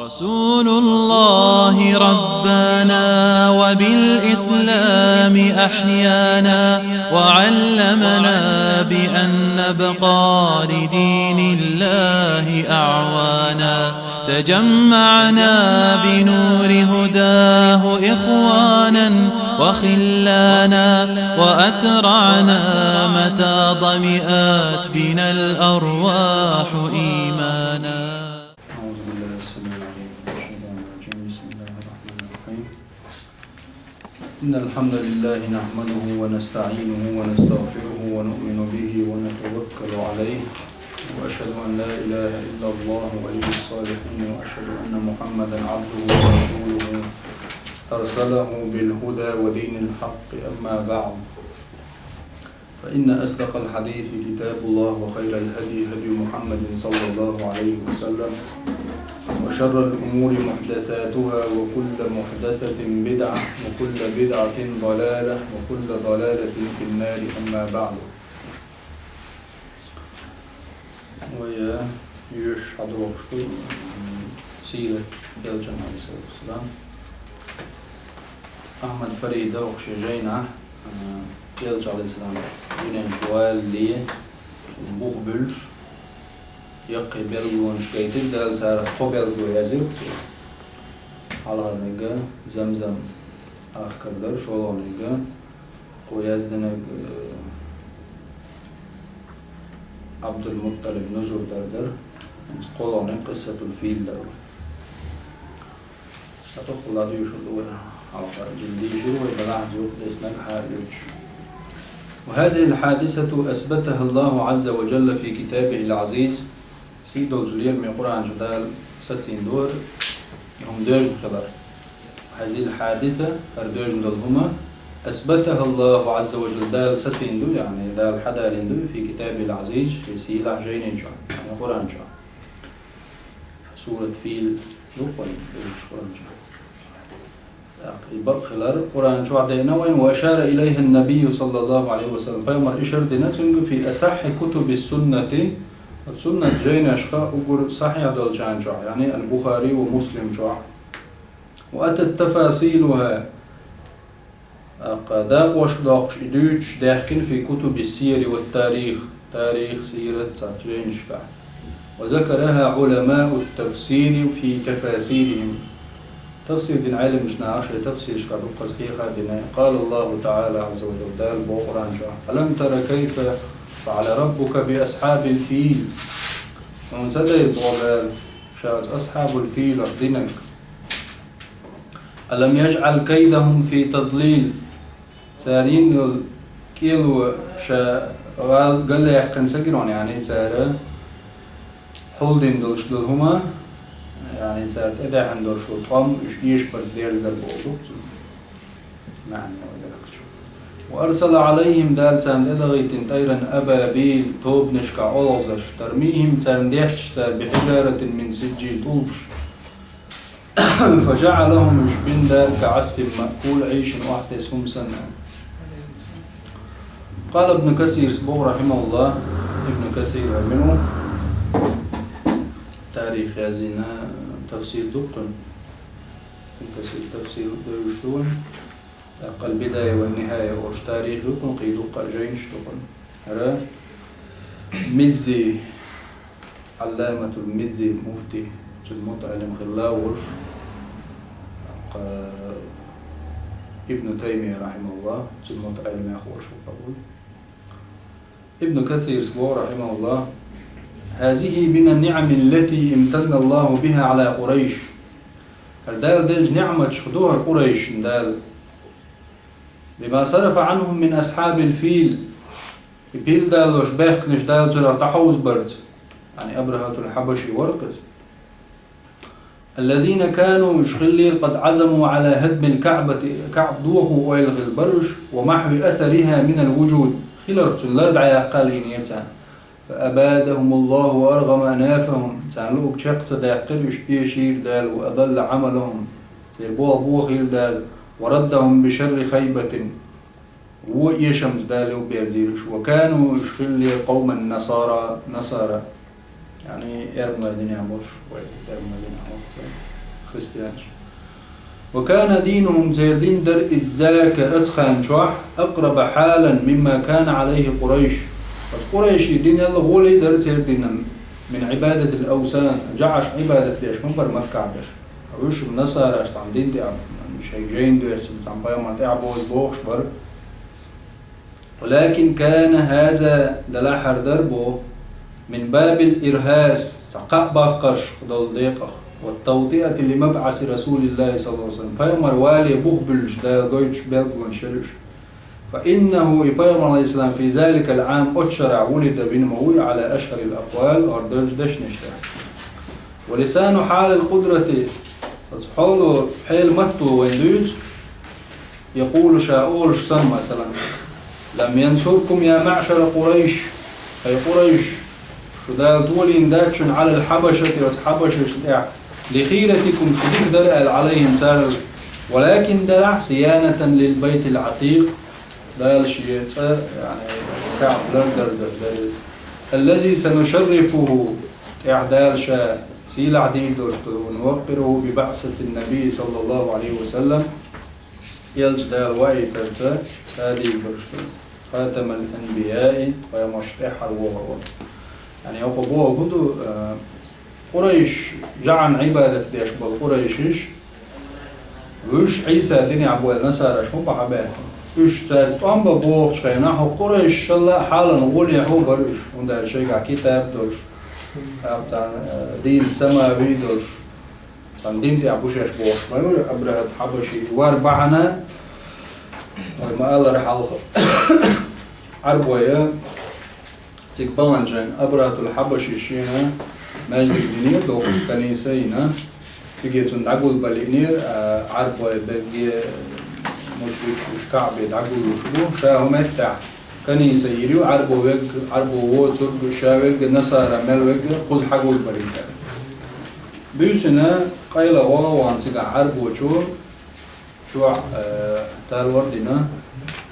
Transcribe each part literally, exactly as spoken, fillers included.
رسول الله ربانا وبالإسلام أحيانا، وعلمنا بأن نبقى لدين الله أعوانا. تجمعنا بنور هداه إخوانا وخلانا، وأترعنا متى ظمئت بنا الأرواح إيمانا. أعوذ بالله السميع العليم من الشيطان الرجيم. بسم الله الرحمن الرحيم. إن الحمد لله نحمده ونستعينه ونستغفره ونؤمن به ونتوكل عليه. وأشهد أن لا إله إلا الله ولي الصالحين، وأشهد أن محمدا عبده ورسوله أرسله بالهدى ودين الحق. أما بعد، فإن أصدق الحديث كتاب الله، وخير الهدي هدي محمد صلى الله عليه وسلم، وشر الأمور محدثاتها، وكل محدثة بدعة، وكل بدعة ضلالة، وكل ضلالة في النار. أما بعد. Вай, э, йоьш хьадогӀуш ду, м, сират элчан, алейхиссалату вассалам. Ахьмад Фарида укх шен жайнахь, э, элча, алейхиссалам, дуьнен чу валале, цуьнан бух буьллуш, яккхий белгалонаш гайтира Дала, царах кхо белгало язйира цо. Хьалхарниг Замзам ахкар дара, шолгӀаниг кхо яздинарг, э, Абдул-Мутталиб нузур дар дара. ХӀинца кхоалгӀаниг къиссатул фил дара. Ша тоххула дуьйцур ду вай, хьалха жимма дийшира вай, делахь а юха деснарг хьалха а дуьйцуш. وهذه الحادثة أثبتها الله عز وجل في كتابه العزيز. Сий долчу лераме Къуръан чу Дала сацийна ду хӀара, и хӀума доьжна хилар. هذه الحادثة, хӀара доьжна долу хӀума, أثبتها الله عز وجل, Дала сацийна ду, яъни Дала хьадалийна ду, في كتابه العزيز, шен сийлахь жайни чохь, яъни Къуръан чохь. Сурат Фил ду-кх вайн, Къуръан чохь. ТӀаккха и бакъ хилар Къуръан чохь деана вайна, وأشار إليها النبي صلى الله عليه وسلم, пайхамара ишар дина цуьнга, في أصح كتب السنة, оцу суннат жайнашха уггар сахьихь долчарна чохь, яъни Аль-Бухари ва Муслим чохь. وأتت تفاصيلها, тӀаккха дакъошка доккхуш и дуьйцуш даьхкина, في كتب السير والتاريخ, тарих, сират, цхьацца жайнашкахь. وذكرها علماء التفسير في تفاسيرهم. Тафсир дина Ӏеламнаха шайн тафсирашкахь дуккхаза хьеха а дина. قال الله تعالى عز وجل, Дала боху Къуръан чохь: ألم تر كيف فعل ربك بأصحاب الفيل. Хьуна ца дайра, боху Дала, Ша оцу асхьабул филах динарг? ألم يجعل كيدهم في تضليل. Цара йина йолу кӀело Ша гӀал-, галъяьккхина ца гира хьуна, яъни цара хьулдина долуш долу хӀума, яъни цара тӀедаьхьна долуш долу тӀом уьш эшабарца дерзадара боху ду-кх цуьнан маьӀна вай дагахь чу. وأرسل عليهم, Дала царна тӀедахийтина, طيرا أبابيل, тобанашкахь олхазарш, ترميهم, царна детташ цара, بحجارة من سجيل, тӀулгаш. فجعلهم, уьш бина Дала, كعصف مأكول, Ӏийшина охьатесна хӀума санна. قال ابن كثير, боху, رحمه الله, Ибн Касир, хӀара мила ву, тарих язйина, тафсир ду-кх кхуьнан. Ибн Касир тафсир девзаш ду вайн. ТӀаккха Аль-Бидая ва Нихая олуш тарих ду-кх кхуьнан, кхин дуккха а жайнаш ду-кх кхуьнан. ХӀара Миззи, Ӏалламатул Миззи, муфти, цуьнан мутаӀаллим хилла волуш, тӀаккха Ибн Таймия, рахьимахуллахӀ, цуьнан мутаӀаллимех волуш ву-кх вай. Ибн Касира боху, рахьимахуллахӀ: هذه من النعم التي امتن الله بها على قريش. ХӀара Дала деллачу ниӀматех ду хӀара Къурайшна Дала. بما صرف عنهم من أصحاب الفيل. И пил далош баьхкинарш Дала царах дӀахьовзабарца. Яъни Абрахьатул Хьабаши вара-кх иза. الذين كانوا, уьш хиллера, قد عزموا على هدم الكعبة, КаӀба дохо ойла хилла бара уьш, ومحو أثرها من الوجود, хиларх цуьнан лар дӀаяккха лиънера царна. فأبادهم الله وأرغم أنافهم, царна луъург чекх ца даьккхира уьш, эшийра Дала, وأضل عملهم, церан болх бохийра Дала, وردهم بشر خيبة, вон эшамца Дала юхаберзийра уьш. وكانوا, уьш хиллера, قوما نصارى, насара, يعني، эрмалой динехь болуш, вай, эрмалой динехь болуш, христианаш. وكان دينهم, церан дин дара, إذ ذاك, оцу хенчохь, أقرب حالا مما كان عليه قريش. Оцу къурайшийн динал гӀоле дара церан дин, من عبادة الأوثان, жӀараш Ӏибадат деш ма бара Маккахь берш. Уьш насараш цхьана дин тӀехь, шайн жайна доьссина, цхьана пайхамар тӀехь бозу бохуш бара. ولكن كان هذا, делахь хӀара дара боху, من باب الإرهاص, цхьа кхаъ баккхарш долу декъах, والتوطئة لمبعث رسول الله صلى الله عليه وسلم, пайхамар вале бух буьллуш Дала гойтуш билгалонаш яра уьш. فإنه, и пайхамар, عليه السلام, في ذلك العام, оцу шарахь, ولد, вина ма вуй, على أشهر الأقوال, хӀара дерриг дешнаш тӀехь. ولسان حال القدرة, оцу хьоло, хьелан матто вайна дуьйцу, يقول, ша олуш санна, масалан: لم ينصركم يا معشر قريش, хӀай къурайш, шу Дала толийна дац шуна, على الحبشة, оцу хьабашашна тӀехь, لخيرتكم, шу дика дара аьлла, عليهم, царал, ولكن, делахь, صيانة للبيت العتيق, Дала шен цӀа, яъни, Каъба лардар дара дара иза. الذي سنشرفه, тӀехь Дала ша сийлахь дийр долуш ду, ونوقره ببعثة النبي صلى الله عليه وسلم, элча Дала ваийтарца ша дийр долуш ду. خاتم الأنبياء, пайхамарш тӀаьххьара вогӀур вара. Яъни, хӀокху бохург хӀун ду, а, къурайш, жӀарна Ӏибадат деш болу къурайшаш, уьш Ӏийса динехь болу насараш ма бахьа баьхкина. Уьш цаьрца тӀом бан бохучу хенахь, хӀокху къурайшалла а хьалан гӀолехь бара уьш, хӀунда аьлча шайгахь китаб долуш, тӀаккха царна, а, дин самави долуш, царна дин тӀехь бу шаьш бохуш ма ю Абрахьат Хьабаши вар бахьана, вай ма-аллара хьалха, Ӏарбойн, цига баханчарна Абрахьатул Хьабаши шена маьждиг динера дохуш, каниса йина. Цига цунна дӀагулбан лиънера, а, Ӏарбой берриге мушрикаш уьш Каъбе дӀагуллуш бу, ша хӀун меттехь каниса йийр ю, Ӏарбо верг, Ӏарбо воцург, ша верг, насара мел верг, кхуза хьагулбан лиънера. Буьйсина къайлагӀа вахана цигахь Ӏарбочо, чохь, э, талор дина,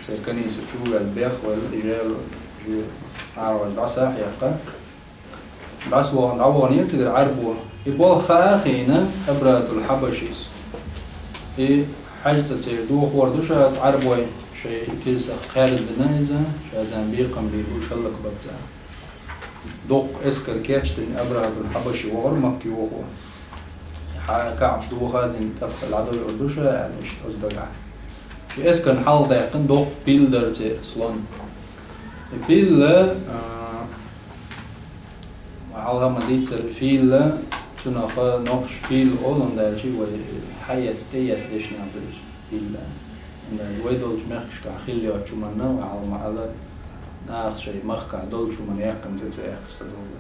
церан каниса чу ваьлла, бехвелла, и жел, жи, Ӏарбой дӀаса а хьекха. ДӀасавахана, дӀаваханера цигара Ӏарбо. И болх хаа а хиъна Абрахьатул Хьабашис. И хьаьжцӀа церан дохор ду ша, Ӏарбой шайн килсах кхаьрдина иза, ша царна бекхам бийр бу, уьш хӀаллакбарца. Доккха эскар кечдина Абрахьатул Хьабаши вахара Макка йохо. Хьа-, Каъба доха а дина, тӀаккха дӀадойур ду ша, аьлла, иштта оцу дагахь. И эскарна хьалха даьккхина доккха пил дара церан, слон. И пил, а, хьалха ма дийццара, фийла, цунах нохчаша пийла олу, хӀунда аьлча вай хьаэца, тӀеэца дешнех ду иза, пийла. ХӀунда аьлча вай долчу мехкашкахь хилла йоцучу хӀуманна, вай хьалха ма-аллара, наха шайн махкахь долчу хӀуманна яьккхина тӀе ца яьккхира ца долу.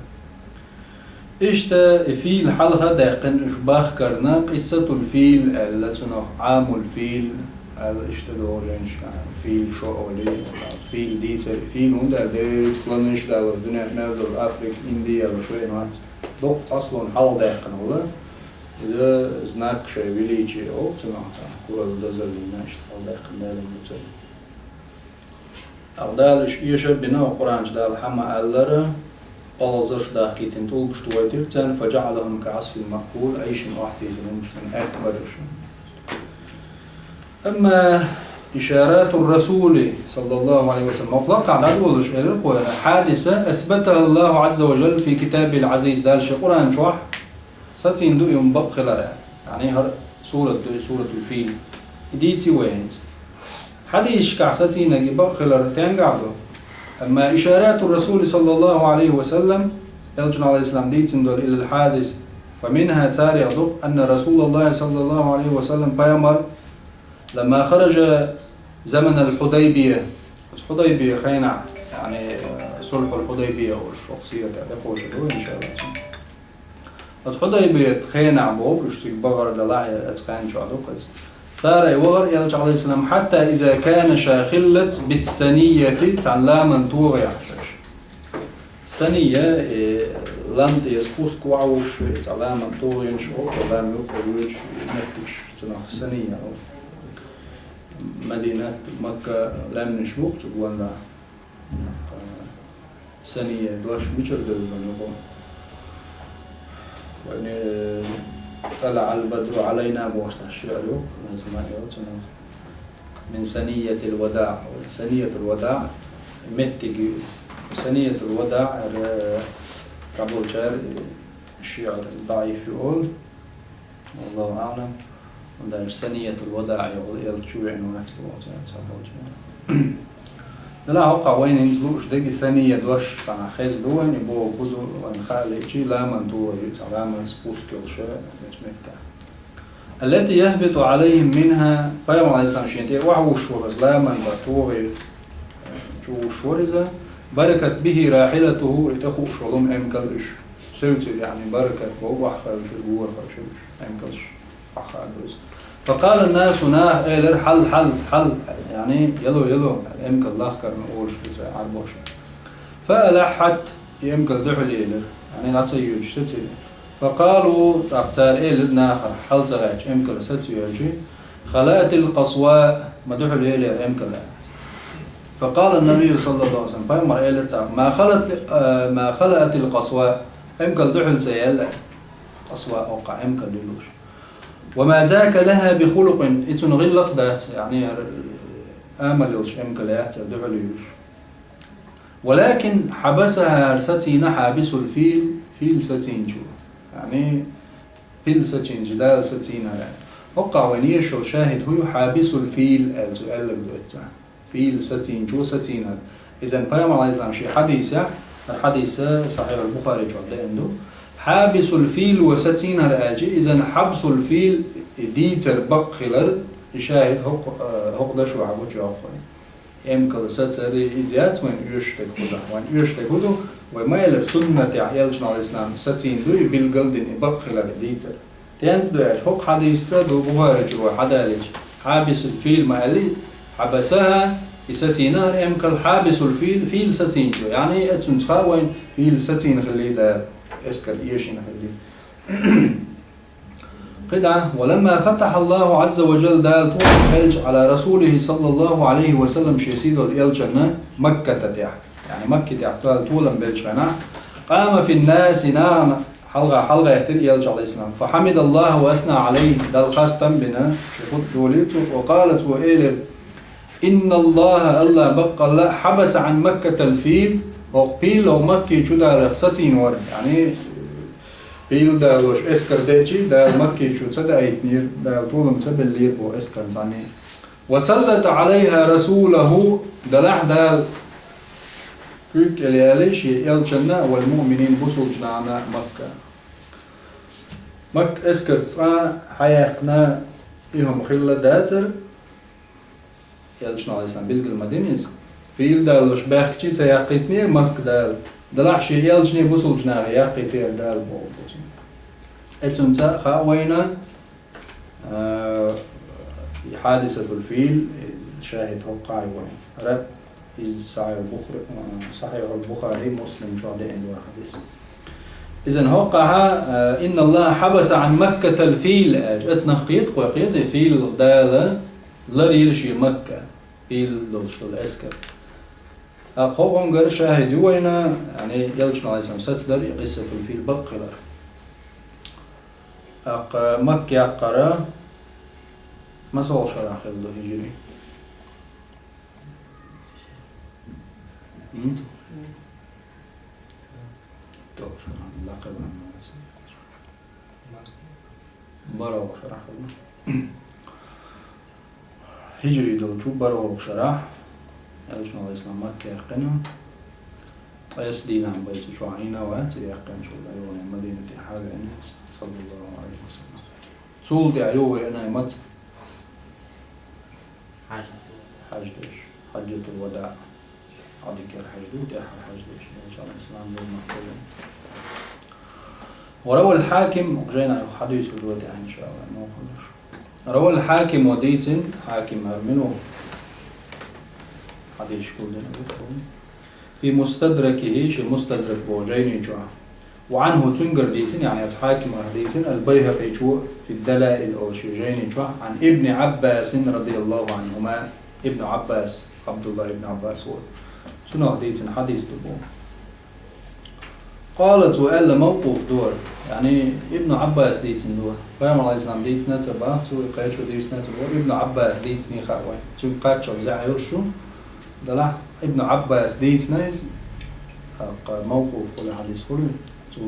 Иштта и фийла хьалха а даьккхина уьш бахкарна, къиссатул фийл аьлла, цунах Ӏамул фийл аьлла, иштта догӀу жайнашкахь, фийла шо олий, фийла дийцар, фийла хӀунда аьлла, дерриг слонаш далуш, дуьнен мел долу Африка, Инди ялуш вайн вац, доккха цхьа слон хьалха даьккхина волу, иза знак шайн величия олу цунах, цхьа куралла дозаллина, иштта хьалха даьккхина далийна ду цара. ТӀаккха Дала уьш эшар а бина, Къуръан чу Дала хьа ма-аллара, олхазарш дахкийтина тӀулгаш тӀе войтира царна, فجعلهم كعصف مأكول, Ӏийшина охьатийсина хӀуманаш санна, аьтта бара уьш. Амма إشارات الرسول صلى الله عليه وسلم, хӀокху лакхахь дӀадолуш, элира кхо, хьадиса, أثبتها الله عز وجل في كتابه العزيز, Дала шен Къуръан чохь сацийна ду и хӀума бакъ хилар, яъни хӀара сурат ду, и Суратул Фил. И дийци вай хӀинца. Хьадисашкахь сацийнарг и бакъ хилар тенгахь ду. Амма إشارات الرسول صلى الله عليه وسلم, Элчано, عليه السلام, дийцина долу, إلى الحادث, فمنها, царех ду, أن رسول الله صلى الله عليه وسلم, пайхамар, لما خرج زمن الحديبية, Худайбия хенахь, яъни, сулхьул Худайбия олуш, хӀокху сират тӀехь тӀекхочур ду, иншаАллахӀ. Оцу Худайбият хенахь боху, уьш цига бахар далахь, я оцу хенан чохь ду-кх иза. Цара и вахара Элча, عليه السلام, حتى إذا كان, ша хиллалц, بالثنية, цхьана ламан тогӀехь шаьш. Сания, и лам тӀе спуск ваӀуш, и цхьа ламан тогӀенаш, оцу лам юккъе воьдуш, меттигаш цунах сания олу. Мадинат, Макка лаьмнаш бу-кх цу гонахь. Сания дош мичара девза вайн юкъа? Вайна, э, «طلع البدر علينا» бохуш цхьа шиър ю, назма ю цунах. «من ثنية الوداع». ثنية الوداع меттиг ю. «ثنية الوداع», э, цхьаболчара, э, шиър даӀиф ю олу. Аллаху аълам. Даже «ثنية الوداع» йолу элча чу веана вац боху цара цхьаболчара. Делахь хӀокхахь вайна хӀинца лууш дерг и «ثنية» дош цхьа хезна ду вайна, и боху хӀун ду вайна хаалийча, ламан тогӀи ю, цхьа ламан спуск йолуш оцу меттехь. «التي يهبط عليهم منها», пайхамар, Ӏалайхиссалам, шена тӀе охьавуссуш вара иза, ламан цхьа тогӀи чу вуссуш вара иза, «بركت به راحلته», и тӀе хууш волу эмкал уьш. Севцира, яъни, баракат боху, охьахевшира, гора хевшира уьш, эмкалш охьахаадо иза. «فقال الناس», наха элира: «Хьал, хьал, хьал», яъни, «Яло, яло», эмкал лахкарна олуш ду иза Ӏарбоша. «فألحت», и эмкал дуьхьал елира, яъни, дӀа ца йоьдуш сецира. «فقالوا», тӀаккха цара элира нахара, хьал ца гӀерташ, эмкал сацавелча: «خلأت القصواء», ма дуьхьал елира эмкал. «فقال النبي صلى الله عليه وسلم», пайхамар элира тӀаккха: «ما خلت، а, ما خلأت القصواء», эмкал дуьхьал ца яьлла, къасва хӀокхахь эмкал ю лууш. «وما ذاك لها بخلق», и цуьнан гӀиллакх дац, яъни, хӀара амал йолуш эмкал яц, дуьхьал йолуш. «ولكن حبسها», хӀара сацийна «حابس الفيل», фил сацийначо. Яъни, фил сацийначо Дала сацийна хӀара. ХӀокхахь вайна езаш йолу шахӀид хӀун ю, «حابس الفيل» аьлла, цу аьлларг ду эццахь. Фил сацийначо сацийна хӀара. Иза пайхамар, Ӏалайхиссалам, шен хьадисехь, хӀара хьадис Сахьихь ал-Бухари чохь деана ду. «حابس الفيل» ва сацийна хӀара аьлча, иза «حبس الفيل», и дийцар бакъ хилар, и шахӀид хӀокху, а, хӀокху дашо хьагучу йоккхуш. Эмкал сацар иза яц вайн оьшуш дерг хӀун ду. Вайн оьшуш дерг хӀун ду, вай ма элира, суннатехь элчано, Ӏалайхиссалам, сацийна ду и, билгал дина и бакъ хилар, и дийцар. ТӀенца ду аьлча, хӀокху хьадисца ду Бухари чу вай хьадалийча, «حابس الفيل» ма аьллий, «حبسها», и сацийна хӀара эмкал, «حابس الفيل», фил сацийначо. Яъни, эцунца хаьа вайн фил сацийна хиллий Дала, эскар эшийна хиллий. КхидӀа: «ولما فتح الله عز وجل», Дала толам белча, «على رسوله صلى الله عليه وسلم», шен сийдолчу элчанна, «مكة» тӀехь, яъни Макки тӀехь Дала толам белча хенахь, «قام في الناس», нахана хьалха хьалагӀеттира элча, Ӏалайхиссалам, «فحمد الله وأثنى عليه», Далла хастам бина, шен хутба долийра цо, «وقال», цо элира: «إن الله», Аллах баккъалла, «حبس عن مكة الفيل», хӀокху пил хӀокху Макки чу даларх сацийна вара, яъни, пил далош эскар деъчий, Дала Макки чу ца даийтинера, Дала толам ца беллера боху эскарна цхьаьна. «وسلط عليها رسوله», делахь Дала куьйга кӀел яьлла шен элчанна, «والمؤمنين», бусулбачу нахана Макка. Макка эскарца цкъа хьаяьккхина и хӀума хилла дацара, элчано, Ӏалайхиссалам, билгал ма дина иза. Пил далош баьхкичий ца яккхийтинера Макка Дала. Делахь шен элчане, бусулбачу нахе яккхийтира Дала боху цуьнан. Эцунца хаьа вайна, а, и «حادثة الفيل», и шахӀид хӀокхахь ю вайна. ХӀара иза Сахьихь Бухари, а, Сахьихь Бухари, Муслим чохь деана ду хьадис. Иза хӀокхахь, а, «إن الله حبس عن مكة الفيل» аьлча, эцнах кхета, кхой кхета, фил Дала ларйира шен Макка, пил долуш долу эскар. ТӀаккха хӀокхунгара шахӀид ю вайна, яъни, элчано, Ӏалайхиссалам, сацадар и «قصة الفيل» бакъ хилар. ТӀаккха Макка яккхара масала шарахь хилла ду хиджри? М? ТолгӀа шарахь, лакхара ван. БархӀалгӀа шарахь хилла. Хиджри долчу бархӀалгӀа шарахь, элчано, Ӏалайхиссалам, Макка яьккхина, ткъеста дийнахь бен цу чохь Ӏийна вац, и яьккхинчул тӀаьхьа юха Мадинате хьавеана, саллаллаху Ӏалайхи ва саллам. Цул тӀаьхьа юха веана маца? Хьаж деш. Хьаджатул-Вадаъ. Хьадикер хьаж ду, тӀаьххьара хьаж деш. Элча, Ӏалайхиссалам, ду Макка. وروى الحاكم, жайна юха хьадис ву тӀаьхьа, иншааллах, мохуш. روى الحاكم, ва дийцина, Хьаким хӀара мила ву? Хьадисаш гулдина ву. في مستدركه, шен Мустадрак боху жайни чохь. وعنه, цуьнгара дийцина, яъни оцу Хьакимах дийцина, ал-Байхакъичо في الدلائل олу шен жайни чохь, عن ابن عباس رضي الله عنهما, Ибн Ӏаббас, Ӏабдуллах ибн Ӏаббас волу. Цунах дийцина хьадис ду боху. Къала, цо аьлла, мавкъуф ду хӀара. Яъни, Ибн Ӏаббаса дийцина ду хӀара. Пайхамар, Ӏалайхи ссалам, дийцина а ца боху, цо и кхечо дийцина а ца боху, Ибн Ӏаббаса дийцина хаа вай. Цуьнга кхаччалц зӀе йолуш ю. Делахь Ибн Ӏаббаса дийцина иза, тӀаккха мавкъуф хуьлу хьадис хуьлу, цо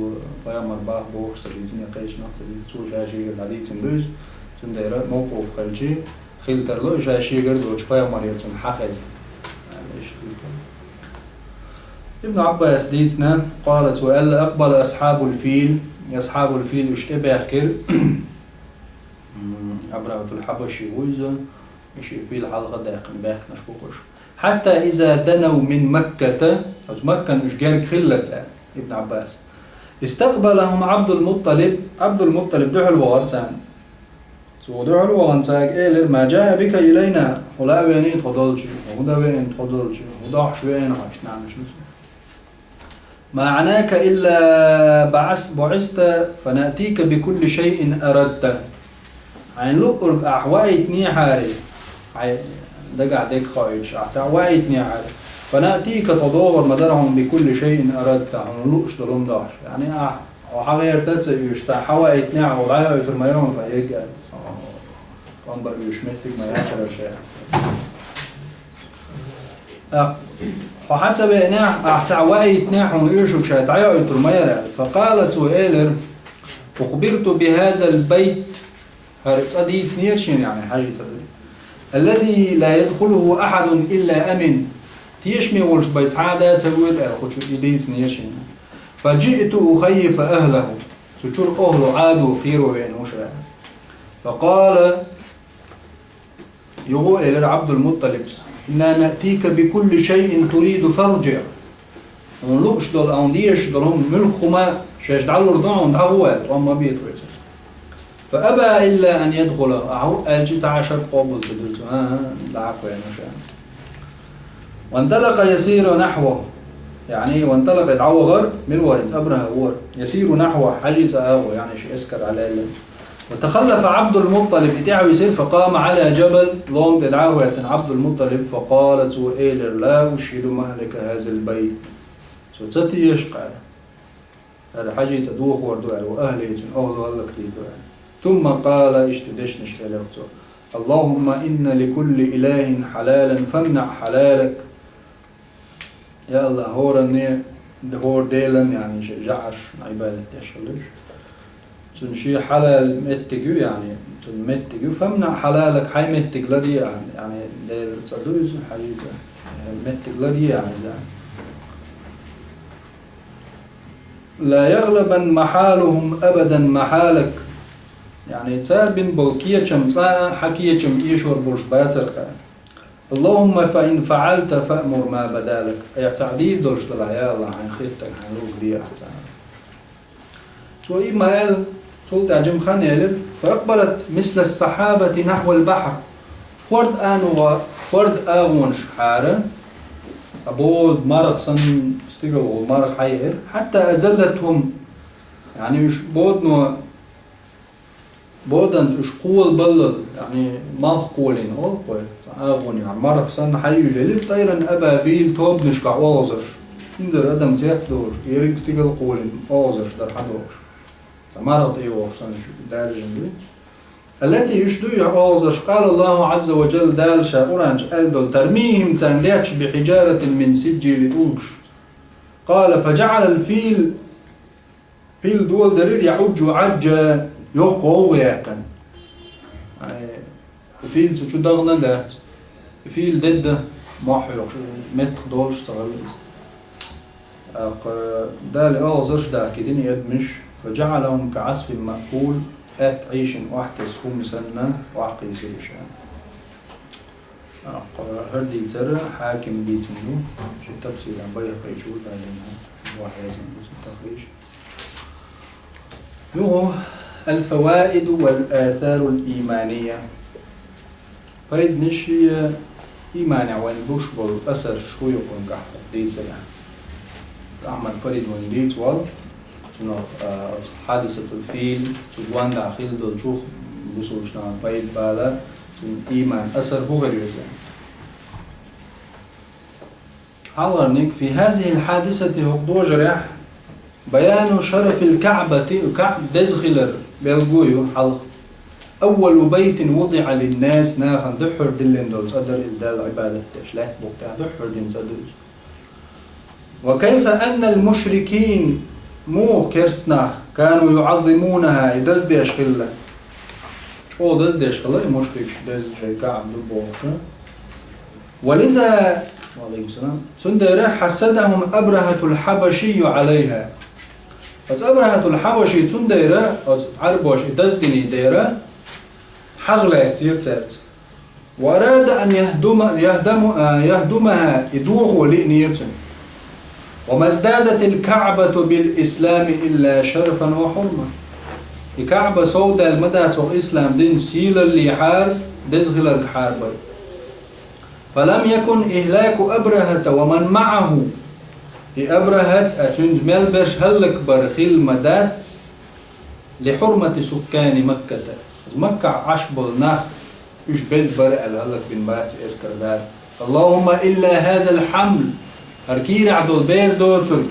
пайхамар боху бохуш ца дийцина, я кхечанах ца дийцина, цо ша шегара дӀадийцина ду иза, цундела мавкъуф хилча, хила тарло, ша шегара доцуш пайхамар я цунна хьан хезна. Ибн Ӏаббаса дийцина, къала, цо аьлла, акъбала асхьабул фил, асхьабул фил уьш тӀебаьхкира, М, Абрахатул Хьабаши ву иза, и ши пил хьалха даьккхина баьхкинарш бу уьш. Хьатта иза данав мин Макката, оцу Маккан уьш герга хиллалц, аьлла Ибн Ӏаббас. Истакъбалахум Ӏабдул Мутталиб, Ӏабдул Мутталиб дуьхьал вахара царна. Цо дуьхьал вахана цаьрга элира: «Ма джаа бика илайна, хӀун лаа веана тхо долчу, хӀун дан веана тхо долчу, хӀун дохьуш веана хьо шуна?» Ма Ӏанака илла баӀас-, буӀиста фанаътика бикулли шайъин арадта. Хьайна луъург ахь ваийтинехьара, хьайн дагахь дерг хоуьйтуш, ахь цхьаъ ваийтинехьара, фанаътика, тхо догӀур ма дара хьуна, бикулли шайъин арадта, хьуна лууш долу хӀума дохьуш. Яъни ахь, хьо хьан гӀертар а ца оьшуш, цхьаъ хьан ваийтинехь, хьо дӀайоуьйтур ма яра хьуна тхан ерг аьлла. Къам бан оьшуш меттиг ма яцара шайн. ТӀаккха хьо хьан ца веанехь, ахь цхьаъ ваийтинехь, хьуна оьшург шайн дӀайоуьйтур ма яра аьлла. Факъала, цо элира: «Ухбирту бихазал байт», хӀара цӀа дийцинера шена, яъни хьажи цӀа ду, «аллази ла ядхулуху ахьадун илла амин». Тешаме волуш бен цхьа а да ца воьду аьлла, кху чу и дийцинера шена. «Фаджиъту ухаййифа ахлаху». Цу чуьра охьало Ӏадо кхеро веана ву ша. Факъала, юха а элира Ӏабдул-Мутталибс: «Инна наътика бикулли шайъин туриду, фарджиъ». Хьуна лууш долу, хьуна дезаш долу хӀума, муьлхха хӀума шаьш дӀалур ду хьуна, дӀагӀо аьлла, тӀом ма бета вай цунна. Фа аба илла ан ядхула, ахьа хӀуъа аьлча цхьа а шарт къобалца дира цо, а, дӀа а кхоьллина ша. Ванталакъа ясиру нахьваху, яъни, ванталакъа дӀавахара, мила вара иза, Абраха вара. Ясиру нахьваху, хьажи цӀа агӀо, яъни, шу эскар Ӏа лаьлла. Ва тахаллафа Ӏабдул-Мутталиб, и тӀаьхьа висира, факъама Ӏала джабал, лома тӀе дӀа а гӀоьттина Ӏабдул-Мутталиб, факъала, цо элира: «Ла ушхьиду махлика хазал байт». Со ца тешаш кхаьа хӀара хьажи цӀа дохор ду аьлла, ва ахлихи, цуьнан охьало хӀаллакдийр ду аьлла. Сумма къала, иштта дешнаш элира цо: «Аллахумма инна ликулли илахин хьалалан, фамнаъ хьалалак». Я АллахӀ, хӀоранна, хӀора делан, яъни, жа-, жаӀарш, Ӏибадат деш хилла уьш. Цуьнан шен хьалал меттиг ю, яъни, цуьнан меттиг ю. Фамнаъ хьалалак, хьайн меттиг ларъе, яъни, Делан цӀа ду иза, хьажи цӀа. Меттиг ларъе, яъни, иза. «Ла ягълабан махьалухум абадан махьалак». Яъни, цара бина болу кечам цкъа а хьан кечам эшор болуш бацара кхаьа. «Аллахумма фа ин фаӀалта фаъмур ма бада лак». Айхьа цхьаъ дийр долуш делахь, я АллахӀ, хьайна хеттарг хьайна луург де ахь царна. Цо и ма аьлла, цул тӀаьхьа жима хан елира: «Фа акъбалат мисла сахьабати нахьвал бахьр». ХӀорд агӀо-, хӀорд агӀонаш хьара, цхьа бода марха санна, стигала волу марха хьаеара, хьатта азаллатхум, яъни уьш бодано, боданца уьш кхолабаллал, яъни малх кхолийна олу кхой, цхьа агӀонехь марха санна хьайуьйлаелира, тайран абабил, тобанашкахь олхазарш, инзара адам цецдолуш, ерриг стигала кхолийна олхазарш дара хьадогӀуш. Цхьа марха тӀе йогӀуш санна уьш даьржина ду. Аллати, уьш ду и олхазарш, къала Аллаху Ӏазза ва Джалла, Дала Ша Къуръан чу аьлла долу, тармихим, царна детташ, бихьиджаратин мин сиджили, тӀулгаш. Къала, фаджаӀалал фил, пил доладелира, яӀуджу Ӏаджжа, йоккха гӀовгӀа яьккхина. Ай, пил цу чу дахана дац. Пил дедда, мохь йохуш, меттах долуш ца хилла иза. ТӀаккха Дала олхазарш дахкийтина и адамаш, фаджаӀалахум каӀасфин маъкул, аьтта Ӏийшина охьатесна хӀума санна, охьакхийсира уьш. ТӀаккха хӀара дийцар Хьакима дийцина ду, шен тафсиран Байхакъичу далийна, вахьезна ду цуьнан тахриж. Юха, аль-фаваиду валь-асаруль-иймания. Пайданаш а, ийманехь вайна гуш болу асарш хӀун ю кхуьнгахь дийцарехь. Ахьмад Фарид вайна дийца волу, цунах, а, оцу хьадисатул фил, цу гондахь хилла долчух бусулбачу нахана пайда бала, цуьнан ийман асар хӀун хир ю иза. Хьалхарниг, фи хазихил хьадисати, хӀокху дожарехь, بيان شرف الكعبة, КаӀба деза хилар белгало ю хьалха. أول بيت وضع للناس, нахана дуьххьара диллина долу цӀа дара иза Далла Ӏибадат деш, лаьтта букъ тӀехь дуьххьара дина цӀа ду иза. وكيف أن المشركين, муха керста нах, كانوا يعظمونها, и даздеш хилла. ЧӀогӀа даздеш хилла и мушрикаш деза шайн КаӀба ду бохуш. ولذا, وعليكم السلام, цундела حسدهم أبرهة الحبشي عليها. Оцу Абрахатул Хьабаши цундела, оцу Ӏарбоша и даздинехь дера, хьагӀ лаьцнера цаьрца. وأراد أن يهدم, يهدم, а, يهدمها, и дохо лиънера цуьнан. وما ازدادت الكعبة بالإسلام إلا شرفا وحرمة. И КаӀба совдаьлла ма дац хӀокху ислам дин сийлаллехьара, деза хиларгахьара бен. فلم يكن إهلاك أبرهة ومن معه. И Абрахат а, цуьнца мел берш хӀаллакбар хилла ма дац, لحرمة سكان مكة. Маккахь Ӏаш болу нах уьш беза бара аьлла хӀаллакбина бац эскар Дала. اللهم إلا هذا الحمل. ХӀара кийрахь долу бер доцург.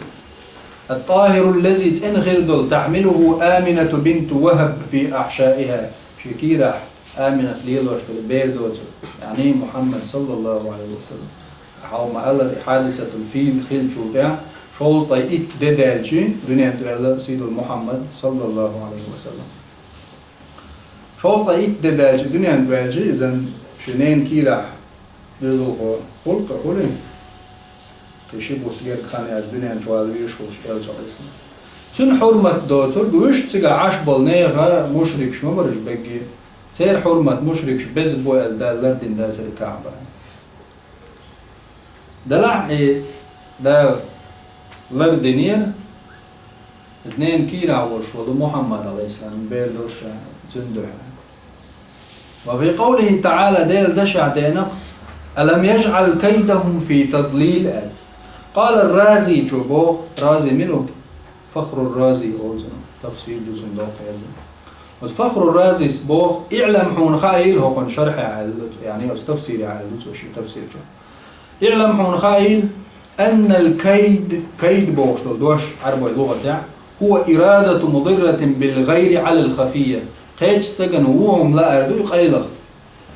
الطاهر الذي, цӀена хир долу, تحمله آمنة بنت وهب في أحشائها. Шен кийрахь Аминат лелош долу бер доцург, яъни Мухьаммад, саллаллаху Ӏалайхи ва саллам. Хьо ма-аллара, и хьадисатул фил хиллачул тӀаьхьа шовзткъе итт де даьлча дуьнен тӀе ваьлла сийдолу Мухьаммад, саллаллаху Ӏалайхи ва саллам. Шовзткъе итт де даьлча дуьнен тӀе ваьлча, иза шен ненан кийрахь доьзалхо хуьлу-кх, хуьлий? Кхин ши бутт герга хан яьлча дуьнен чу вала везаш волчу элча, Ӏалайхиссалам. Цуьнан хьурмат доцург вуьш, цигахь Ӏаш болу нехан мушрикаш ма бара уьш берриге. Церан хьурмат мушрикаш беза бу аьлла Дала лардина дацара и КаӀба. Делахь и Дала лардинера, иза ненан кийрахь волуш волу Мухьаммад, Ӏалайхиссалам, бер долуш цуьнан дуьхьа. وفي قوله تعالى, Делан дашехь деана-кх: ألم يجعل كيدهم في تضليل, аьлла. قال الرازي, чо боху, Рази мила ву? Фахрур-Рази олу цунах, тафсир ду цунна доккха яза. Оцу Фахрур-Разис боху: اعلم, хьуна хаийла, хӀокхуьнан шархьехь аьлла, яъни оцу тафсирехь аьлла цо шен тафсир чохь. اعلم, хьуна хаийла, أن الكيد, кайд бохуш долу дош Ӏарбойн лугӀатехь, هو إرادة مضرة بالغير على الخفية. Кхечу стагана вон хӀума лаар ду и къайлаха,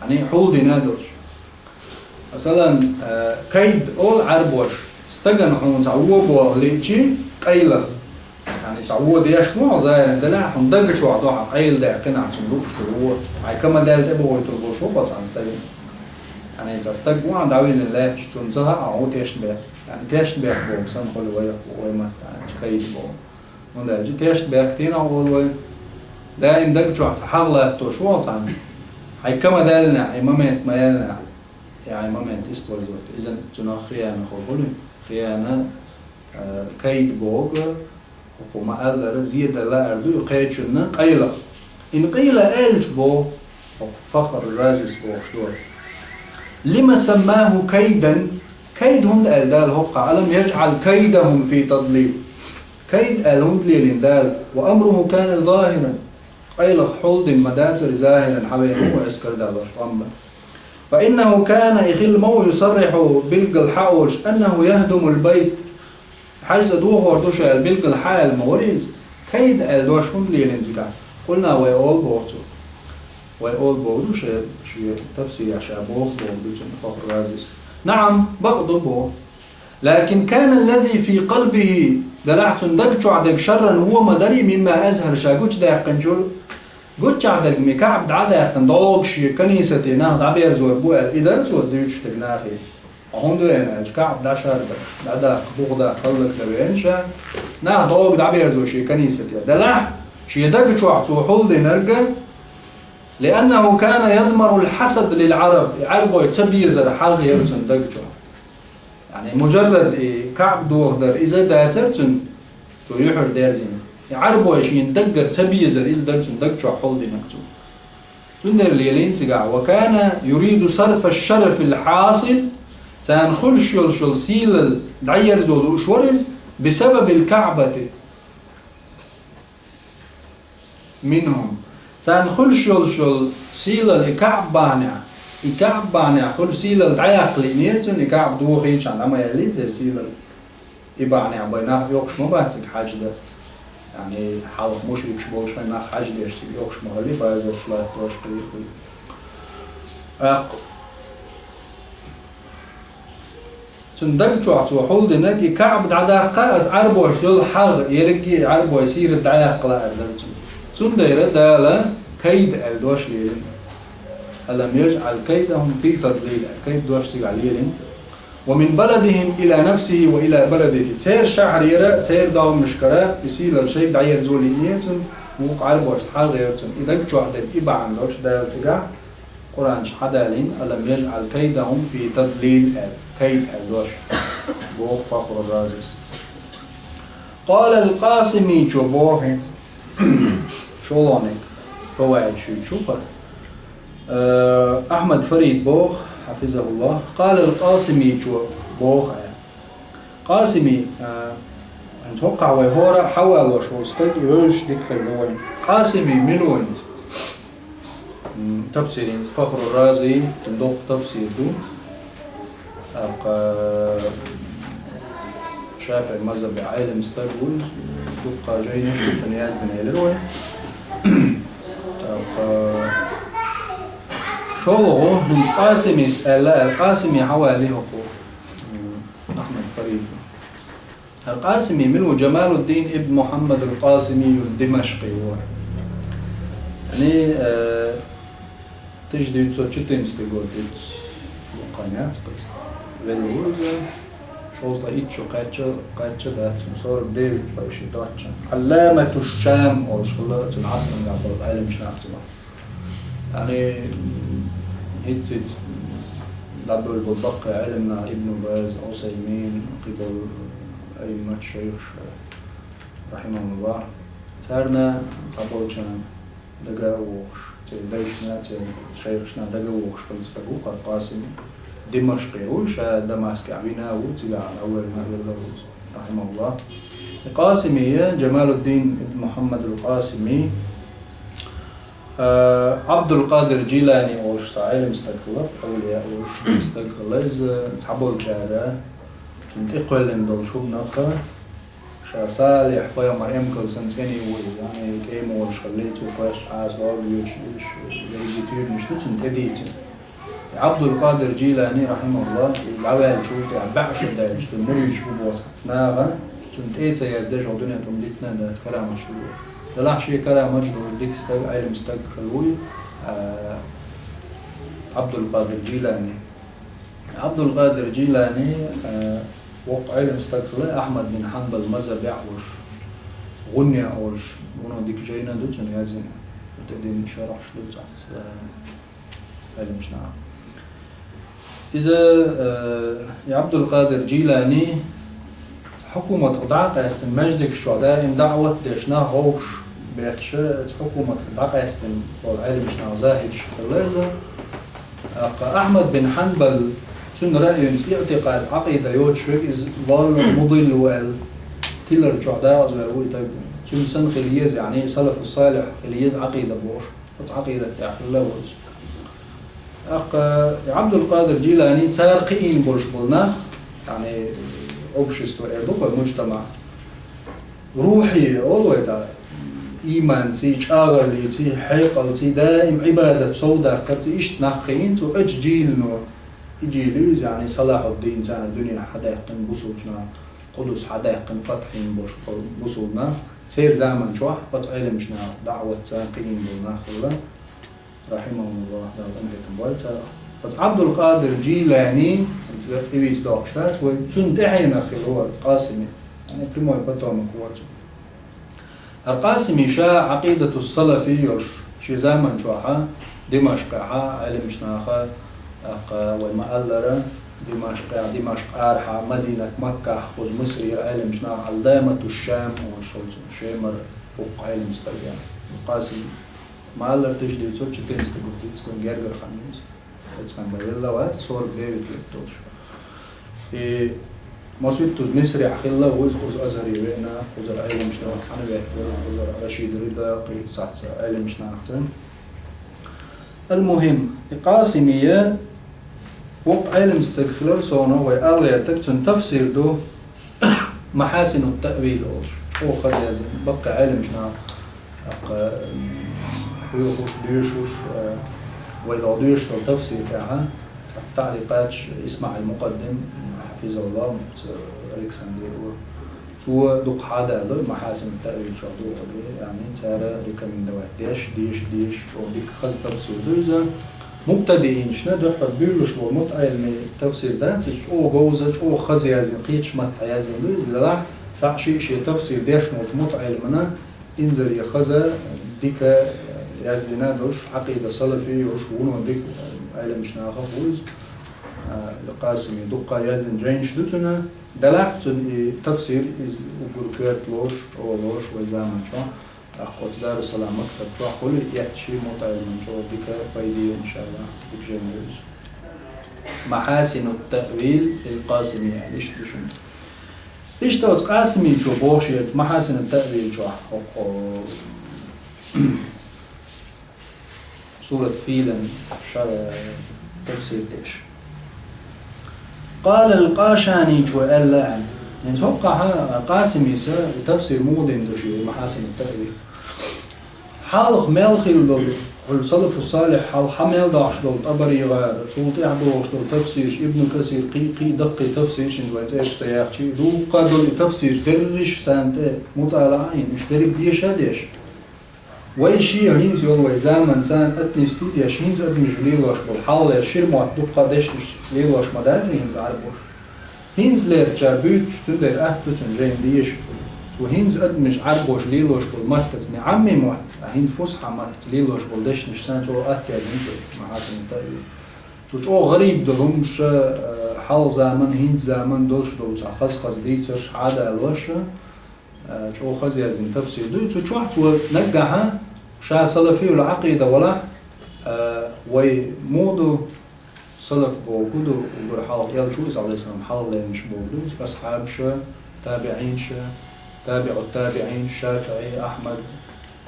яъни хьулдина долуш. Масалан, э, кайд олу Ӏарбоша, стагана хьуна цхьа вон боху лиъчи, къайлаха. Яъни цхьа вон деш ма ву хьо, загӀиран делахь, хьуна даг чохь ду хьан къайла даьккхина, цунна лууш долу вон. Хьайн ка ма даьлла тӀебохуьйтур болуш ву хьо цхьана стагана. Яъни цхьа стаг ву хьан дӀавиллина лаьтташ, цунна ца хаьа хьуна тешнабехк. Яъни тешнабехк боху санна хуьлу вай, вай маттахь, кайд боху. ХӀунда аьлча тешнабехк дийнахь олу вай. Даим даг чохь цхьа хьагӀ латтош ву хьо цхьаьнца. Хьайн ка ма даьллинехь, хьайн момент ма яьллинехь, хьайн момент использовать. Иза цунах хиянат хуьлу. Хиянат, э, кайд боху, хӀокху ма-аллара, зен дан лаар ду и кхечунна къайлаха. إن قيل, аьлча боху, хӀокху Фахр Разис бохуш долу: لم سماه كيدا, кайд хӀунда аьлла Дала хӀокхахь, ألم يجعل كيدهم في تضليل. Кайд аьлла хӀунда лелийна Дала, وأمره كان ظاهرا. Къайлаха хьулдина ма дацара и, загӀиран хьавеана ву эскар далош, тӀом бан. فإنه كان, и хилла ма ву, يصرح билггал хьаолуш, أنه يهدم البيت. ХьаьжцӀа дохор ду шу аьлла билггал хьааьлла ма вара иза. Кайд аьлла дош хӀунда лелийна цигахь? قلنا, вай олу боху цо. Вай олу боху ду ша, шен тафсирехь ша боху боху ду цунна Фахр Разис. نعم, бакъ ду боху. لكن كان الذي في قلبه, делахь цуьнан даг чохь дерг шарран вон ма дарий, مما أظهر, ша гучудаьккхинчул. Гуччахь дерг ма и КаӀба дӀадаьккхина, дӀогуш шен канисате нах дӀаберзор бу аьлла, и дара цо дуьйцуш дерг нахе. Ткъа хӀунда веана аьлча, КаӀба дӀашардан, дӀадаккха, бух даккха хӀаллакдан веана ша, нах дӀогуш дӀаберзо шен канисате. Делахь, шен даг чохь цо хьулдинарг, لأنه كان يضمر الحسد للعرب, и Ӏарбой ца безар хьагӀ яра цуьнан даг чохь. Яъни муджаррад и КаӀба дохадар иза дацара цуьнан, цо юьхьар дерзийна. И Ӏарбой шена даггара ца безар иза дара цуьнан даг чохь хьулдинарг цо. Цундела лелийна цигахь: وكان يريد صرف الشرف الحاصل, царна хуьлуш йолуш йолу сийлалла дӀаерзо лууш вара иза, بسبب الكعبة منهم. Царна хуьлуш йолуш йолу сийлалла и КаӀба бахьанехь, и КаӀба бахьанехь хуьлу сийлалла дӀаяккха лиънера цуьнан, и КаӀба дохийчахьана ма яьллий церан сийлалла. И бахьанехь бен нах йоккхуш ма бац цига хьаьжда. Яъни, хьалха мушрикаш болчу хенахь нах хьаждеш цига йохуш ма хилли, базарш латтош, кхин а кхин а. ТӀаккха цуьнан даг чохь цо хьулдинарг, и КаӀба дӀадаккха, аса Ӏарбош зуьллу хьагӀ, ерриге а Ӏарбой сийрат дӀаяккха лаар дара цунна. Цундела Дала кайд аьлла дош лелийна. «Алам яжӀал кайдахум фи тадлил», аьлла, кайд дош цигахь лелийна. «Ва мин баладихим ила нафсихи ва ила баладихи». Церан шахьарера, церан догӀмашкара и сийлалла шайга дӀаерзо лиъне цунна, вукху Ӏарбошца хьагӀ яра цунна. И даг чохь дерг и бахьана долуш Дала цигахь Къуръан чу хьадалийна: «Алам яжӀал кайдахум фи тадлил», аьлла, кайд аьлла дош, боху Фахру Разис. Къала ал-Къасимичо боху хӀинца, шолгӀаниг, фаваид шуьйчу хӀара. Э, Ахьмад Фарид боху, хьафизахуллах, къала ал-Къасимичо боху аьлла. Къасими, э, хӀинца хӀокхахь вай хӀора а хьавалош волу стаг, и вевзаш дика хир ду вайн. Къасими мила ву хӀинца? М, тафсир хӀинца Фахру Рази, цуьнан доккха тафсир ду. ТӀаккха ШафиӀи мазхабе Ӏелам стаг ву, дуккха жайнаш ду цунна яздина, элира вай. ТӀаккха шолгӀа, хӀинца Къасимис аьлла, аьлла, Къасими хьавалий хӀокхо. М, Ахьмад Фарид. Ал-Къасими мила ву? Джамалуддин ибн Мухьаммад ал-Къасими ал-Димашкъи ву. Яъни, э, тысяча девятьсот четырнадцатый год, итт бу кхаъ яц кхуза. Велла ву иза, шовзткъе итт шо кхаьчча, кхаьчча дац, сорок девять почти точно. Ӏалламату Шам олуш хилла, цуьнан Ӏасрангахь болу Ӏелимчу нах цунах. Яъни, хӀинца-хӀинца дӀадолу болу баккхий Ӏелимнах, Ибн Баз, Усаймин, кхин болу аиммат шайхаш, рахьимахумуллах. Царна цхьаболчарна дага а вохуш, церан дайшна, церан шайхашна дага а вохуш хилла стаг ву хӀара Къасими. Димашкъе ву, ша Дамаскехь вина а ву, цигахь а вевлла а велла ву иза, рахьимахуллах. И Къасими я, Джамалуддин ибн Мухьаммад ал-Къасими, Э, Ӏабдулкъадир Джилани олуш цхьа Ӏелим стаг хилла, эвлия олуш стаг хилла, иза цхьаболчара цунна тӀекхоьллина долчу хӀуманах, ша Салихь пайхамар эмкал санна цӀена ву иза, яъни тӀема волуш хилла, цу кхоьссича Ӏаса лорга йоьдуш, уьш ерриге туьйранаш ду цунна тӀедийцина. Ӏабдулкъадир Джилани, рахьимахуллах, и дӀаваьллачул тӀаьхьа бӀе шо даьлча, цуьнан муридаш бу боху цхьацца наха, цунна тӀе а ца яздеш, хӀокху дуьнен тӀе хӀума дитина а дац, караматаш ду. Делахь шен караматаш долу дика стаг, Ӏелим стаг хилла ву, а, Ӏабдулкъадир Джилани. Ӏабдулкъадир Джилани, а, воккха Ӏелим стаг хилла, Ахьмад бин Хьанбал мазхабехь волуш, ГӀунни олуш, вуно дика жайна ду цунна яздина, тӀедиллина шархьаш ду цхьацца, а, Ӏелимчу наха. Иза, э, и Ӏабдулкъадир Джилани хьукуматах дӀа а къаьстина, маьждигаш чохь даим даӀват деш, нах вовшах бетташ, хьукуматах дӀакъаьстина болу Ӏелимчу наха захӀидаш хилла иза. ТӀаккха Ахьмад бин Хьанбал, цуьнан раъйинца, иътикъад, Ӏакъида йоцуш верг иза, даллун, мудилл ву аьлла, тилар чохь дакъаза вер ву и стаг. Цуьнан санна хила еза, яъни салафу салихь хила еза Ӏакъида бохуш. Оцу Ӏакъидат тӀехь хилла ву иза. ТӀаккха и Ӏабдулкъадир Джилани цара кхиийна болуш болу нах, яъни общество эр ду-кх вай, муджтамаъ, рухьи олу вай цхьа, ийманций, чӀагӀаллиций, хьекъалций, даим Ӏибадат совдаккхарций, иштта нах кхиийна цо, оцу жийлано, и жийла ю иза, яъни Салахьуддин царна дуьне хьадаьккхина бусулба нах, Къудус хьадаьккхина, фатхь йина болуш болу бусулба нах, церан заман чохь оцу Ӏелимчу наха даӀватца кхиийна болу нах хилла. Рахьимахумуллах, Дала къинхетам бойла царах. Оцу Ӏабдулкъадир Джилани, хӀинца вай и вица доккхуш дац вай, цунна тӀаьхьенах хилла ву хӀара Къасими, яъни прямой потомок ву цуьнан. ХӀара Къасими ша Ӏакъидату салафи йолуш, шен заман чохь Димашкъехь Ӏелимчу наха, тӀаккха вай ма-аллара, Димашкъехь, Димашкъ арахьа, Мадинат, Маккахь, кхуза Мисрера Ӏелимчу наха Ӏалламату Шам олуш волу цуьнан, Шемара воккха Ӏелим стаг яра. Къасим ма-аллара, тысяча девятьсот четырнадцатый год, ицкъ вайн гергара хан ю иза. Оцу хан бен велла вац, сорок девять лет долуш. И масуьттуз Мисрехь хилла ву иза, кхуза Азхаре веана, кхузара Ӏелимчу наха цхьаьна вехна, кхузара Рашид Рида, кхин цхьацца Ӏелимчу нахаца. Ал-мухим, и Къасимия воккха Ӏелим стаг хилар, суна вай ала гӀертарг, цуьнан тафсир ду Махьасинут-Таъвил олуш. Оха хаза язъян баккхий Ӏеламнаха, тӀаккха, м, хьоьхуш, доьшуш, э, вай дӀа доьшуш долу тафсир тӀехь, цхьацца таӀликъаташ ИсмаӀил Мукъаддим, хьафизахуллахӀ, мукъца Александре ву. Цо дукха хьадалу, Махьасин ат-Таъвил чохь ду хьуна, яъни цара рекомендовать деш, деш, деш, чӀогӀа дика хаза тафсир ду иза. МубтадиӀинашна дуьххьара буьйлуш болу мутаӀеллимийн тафсир дац иза, чӀогӀа говза, чӀогӀа хаза язйина, кхеташ маттахь язйина ду иза, делахь цхьаъ шиъ шен тафсир дешна волчу мутаӀеллимана инзаре хаза, дика язйина долуш, Ӏакъида салафи йолуш, вуно дика Ӏеламнаха ву иза. Къасими дуккха язйина жайнаш ду цуьнан, делахь цуьнан и тафсир иза уггар коьрта лоруш, чӀогӀа лоруш вай заман чохь. ТӀаккха оцу Даруссалам мактаб чохь хуьлу, эцчи мутаӀеллиман чӀогӀа дика пайде, иншаАллахӀ, дика жайна ю иза. Махьасинут-Таъвил лил-Къасими аьлла, иштта ду шуна. Иштта оцу Къасимичо боху шен Махьасинут-Таъвил чохь, хӀокху Сурат Филан ша-, тафсир деш. Къалал Къашаничо аьлла аьлла. ХӀинца хӀокхахь Къасимис тафсир муха дина ду шен Махьасинут-Таъвил. Хьалха мел хилла долу, хьуьлла салафу салихь хьалха мел дохьуш долу ТӀабари гӀара, цул тӀаьхьа догӀуш долу тафсираш, Ибну Касир, кхин, кхин даккхий тафсираш, хӀинца вайн цӀераш ца яьккхича, дуккха долу и тафсираш дерриш а санна тӀе мутӀалаӀа а йина, уьш дерриг а деша а деш. Вай шен хӀинца йолу вай заманца отнести деш, хӀинца адамаш лелош болу хьалхалера шира мотт дуккха дешнаш лелош ма дац хӀинца Ӏарбоша. ХӀинцалерчара буьйцуш, цундела атта ду цуьнан жайна деша. Цо хӀинца адамаш Ӏарбоша лелош болу маттаца, не Ӏамми мотт, а хӀинца фусхьа маттаца лелош болу дешнаш санна чӀогӀа атта яздина цо, Махьасинут-Таъвил. Цо чӀогӀа гӀариб долу хӀуманаш, а, хьалха заман, хӀинца заман долуш долу цхьа хаза-хаза дийцарш хьадалош, а, чӀогӀа хаза яздина тафсир ду. Цу чохь цо наггахьа ша салафиюл Ӏакъида валахь, а, вай муха ду, салаф бохург ду, уггар хьалха элча ву, иза, Ӏалайхиссалам, хьалха леринарш бохург ду, асхьабаш, табиӀинаш, табиӀут-табиӀин, ШафиӀи, Ахьмад,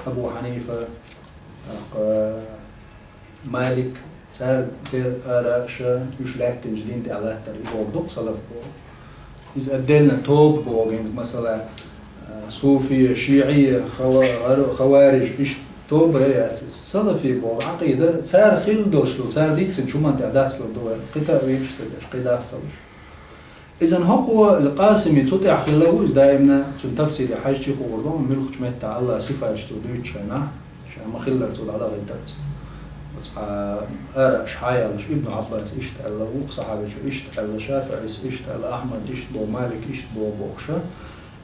Абу Хьанифа, тӀаккха Малик, цара, церан ара ша, уьш лаьттинчу дин тӀехь латтар, и бохург ду-кх салаф боху. Иза отдельно тоба боху, хӀинца, масала, а, суфия, шиӀия, хава-, хар-, хавариж, иштта тоба яц иза. Салафи боху Ӏакъида, цара хилла долуш ду, цара дийцинчу хӀуманна тӀехь дацлур ду вай, кхин таъвилаш ца деш, кхин даккха ца луш. Иза хӀокхо, ал-Къасими, цу тӀехь хилла ву иза даимна, цуьнан тафсире хьаьжча хуур ду, муьлххачу меттехь АллахӀан сифаташ цо дуьйцучу хенахь, ша ма-хиллара цо дӀадахийтарца. Оцу хьа-, ара аша хьаяллаш, Ибну Ӏаббаса иштта аьлла, вукху сахьабичо иштта аьлла, ШафиӀис иштта аьлла, Ахьмада иштта боху, Малика иштта боху бохуша.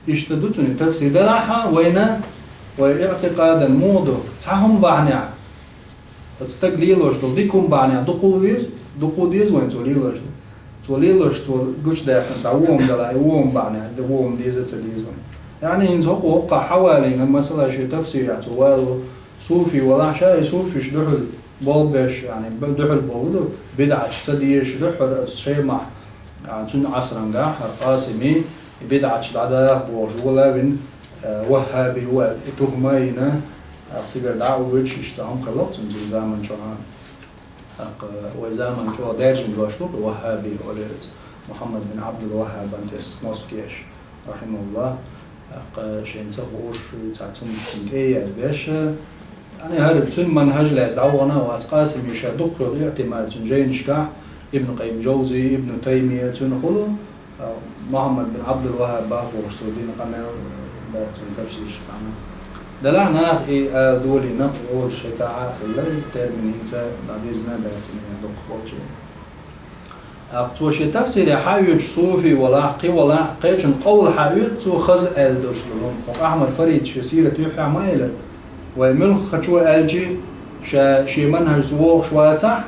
Иштта ду цуьнан тафсир. Делахь а вайна, вай иӀтикъадан муха ду, цхьа хӀума бахьанехь, оцу стаг лелош долу дика хӀума бахьанехь дукха веза, дукха деза вайн цо лелош ду. Цо лелош, цо гучудаьккхина цхьа вон хӀума делахь, и вон хӀума бахьанехь, д-, вон хӀума деза а ца деза вайн. Яъни хӀинца хӀокхо хӀокхахь хьавалийна, масала, шен тафсирехь цо вало, суфи валахь, ша и суфиш дуьхьал болх беш, яъни б-, дуьхьал бохург ду, бидӀаташ ца дезаш дуьххьара оцу Шемахь, а, цуьнан Ӏасрангахь, хӀара Къасими, и бидӀаташ дӀадаха бохуш, вала вина, а, ваххаби ву аьлла, и тухма а йина, а, цигара дӀа а воьдуш, иштта хӀума хилла-кх цуьнан заман чохь. ТӀаккха вай заман чохь даьржина дош ду-кх ваххаби олуш, Мухьаммад бин Ӏабдул-ВаххӀабан тӀе сноск еш, рахьимахуллахӀ. ТӀаккха шайна ца хууш, цхьацца хӀуманаш цуьнан тӀе а яздеш, яъни хӀара цуьнан манхӀаж лаьцна дӀавахана а вац. Къасими ша дукхах йолу иӀтимад цуьнан жайнашкахь, Ибн Къаййим Джавзи, Ибн Таймия, цуьнан хуьлу, а, Мухьаммад бин Ӏабдул-ВаххӀаб бохург цо дина къамел дац цуьнан тафсирашкахь. Делахь наха и ала долийна, олуш шайтӀа а хилла, иза термин хӀинца дӀадирзина а дац, дукхах болчу. ТӀаккха цо шен тафсире хьаоьцуш суфи валахь, кхин валахь, кхечун къовла хьаоьцу цо хаза аьлла долуш долу хӀума. ХӀокху Ахьмад Фарид шен сират юьххьехь ма элира: вай муьлххачо аьлчи, ша шен манхӀажца вогӀуш вацахь,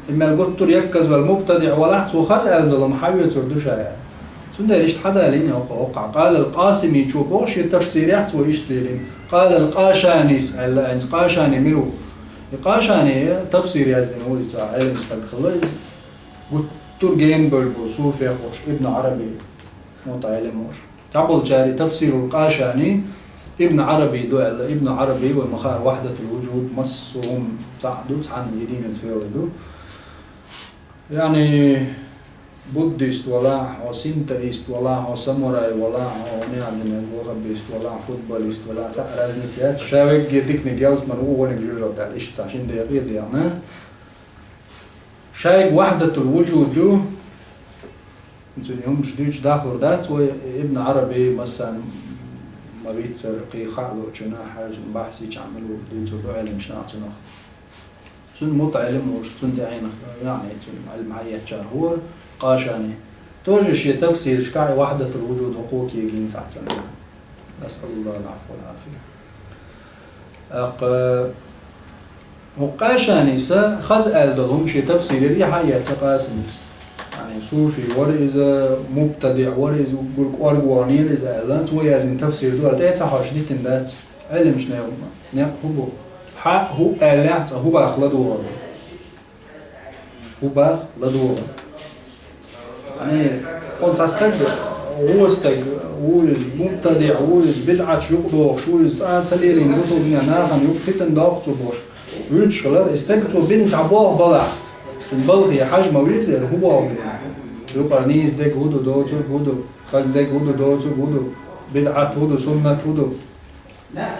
и мел гуттар а яккхазваьлла мубтадиӀ валахь, цо хаза аьлла долу хӀума хьаоьцур ду ша аьлла. Цундела иштта хьадалийна хӀокхо, хӀокхахь. Къалал Къасимичо боху шен тафсирехь, цо иштта лелийна. Къалал Къашанис аьлла, хӀинца Къашани мила ву? И Къашани тафсир яздина ву иза, Ӏелам стаг хилла иза. Гуттар а генабевлла болу суфех волуш, Ибн Ӏараби, мутаӀеллим волуш. Цхьаболчара и тафсирул Къашани Ибн Ӏараби ду аьлла, Ибн Ӏараби вай ма хаара, Вахьдатул Вуджуд, массо а хӀума цхьаъ ду, цхьана единица хилла ду. Яъни, Буддист валахь, хьо синтоист валахь, хьо самурай валахь, хьо неадинаг вахабист валахь, футболист валахь, цхьа разница яц. Ша вегге дикниг ялсмар ву, вониг жожагӀате, иштта цхьа шин декъе а дегӀна. Шайга вахьдатул вуджуд ю, цуьнан хӀумаш дуьйцуш дахлур дац вай, Ибн Ӏараби массарна ма виццара, кхин хаа лоучунна, хьаьжцӀа бахьсийча Ӏамал ву дуьйцур ду Ӏеламчу наха цунах. Цуьнан мутаӀеллим волуш, цуьнан тӀаьхьенах, яъни цуьнан Ӏилма хьаэцчарах ву Къашани. Тоже шен тафсирашкахь и вахьдатул вуджуд хӀокхо кегийна цхьацца. НасъалуллахӀал Ӏафва вал Ӏафия. ТӀаккха хӀокху Къашанис хаза аьлла долу хӀума шен тафсирера и хьаэца Къасимис. Яъни суфи вара иза, мубтадиӀ вара иза, уггар кӀорга ваханера иза аьлла, цо яздина тафсир ду аьлла, тӀе а ца хьожуш дитина дац. Ӏеламчу некъ хӀун бу? Хьан хӀун аьллехь цкъа хӀун баха ладогӀар бу? ХӀун баха ладогӀар? Яъни, хьуна цхьа стаг, вон стаг, ву иза мубтадиӀ, ву иза бидӀаташ юкъадохуш, ву иза цкъа а ца лелийна бусулба динехь нахана юкъа фитна доккху цо бохуш. Вуьйцуш хилар, и стаг цо бина цхьа болх балахь, цуьнан балхе хьажа ма везара, хӀун болх бина? Юкъара нийса дерг хӀун ду, доцург хӀун ду, хаза дерг хӀун ду, доцург хӀун ду, бидӀат хӀун ду, суннат хӀун ду?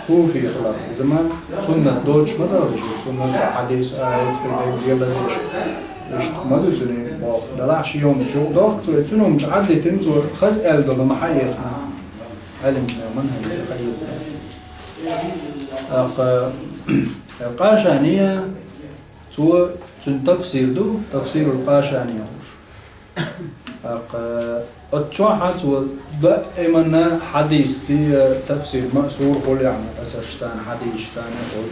Суфи хилар, иза ма суннат доцуш ма ду, суннат, хьадис, аят, хӀун дерг лазийна. Иштта ма ду цуьнан болх. Делахь шен хӀуманаш юкъадохку цо, цуьнан хӀуманаш Ӏаддитина цо, хаза аьлла долу ма хьаэцна. Ӏеламчу манхӀаж хьаэцна. ТӀаккха Къашани, цо, цуьнан тафсир ду, тафсирул Къашани олуш. ТӀаккха оцу чохь а цо даиманна хьадисций тафсир маъсур хуьлу, яъни, асарш царна, хьадисаш царна хуьлу.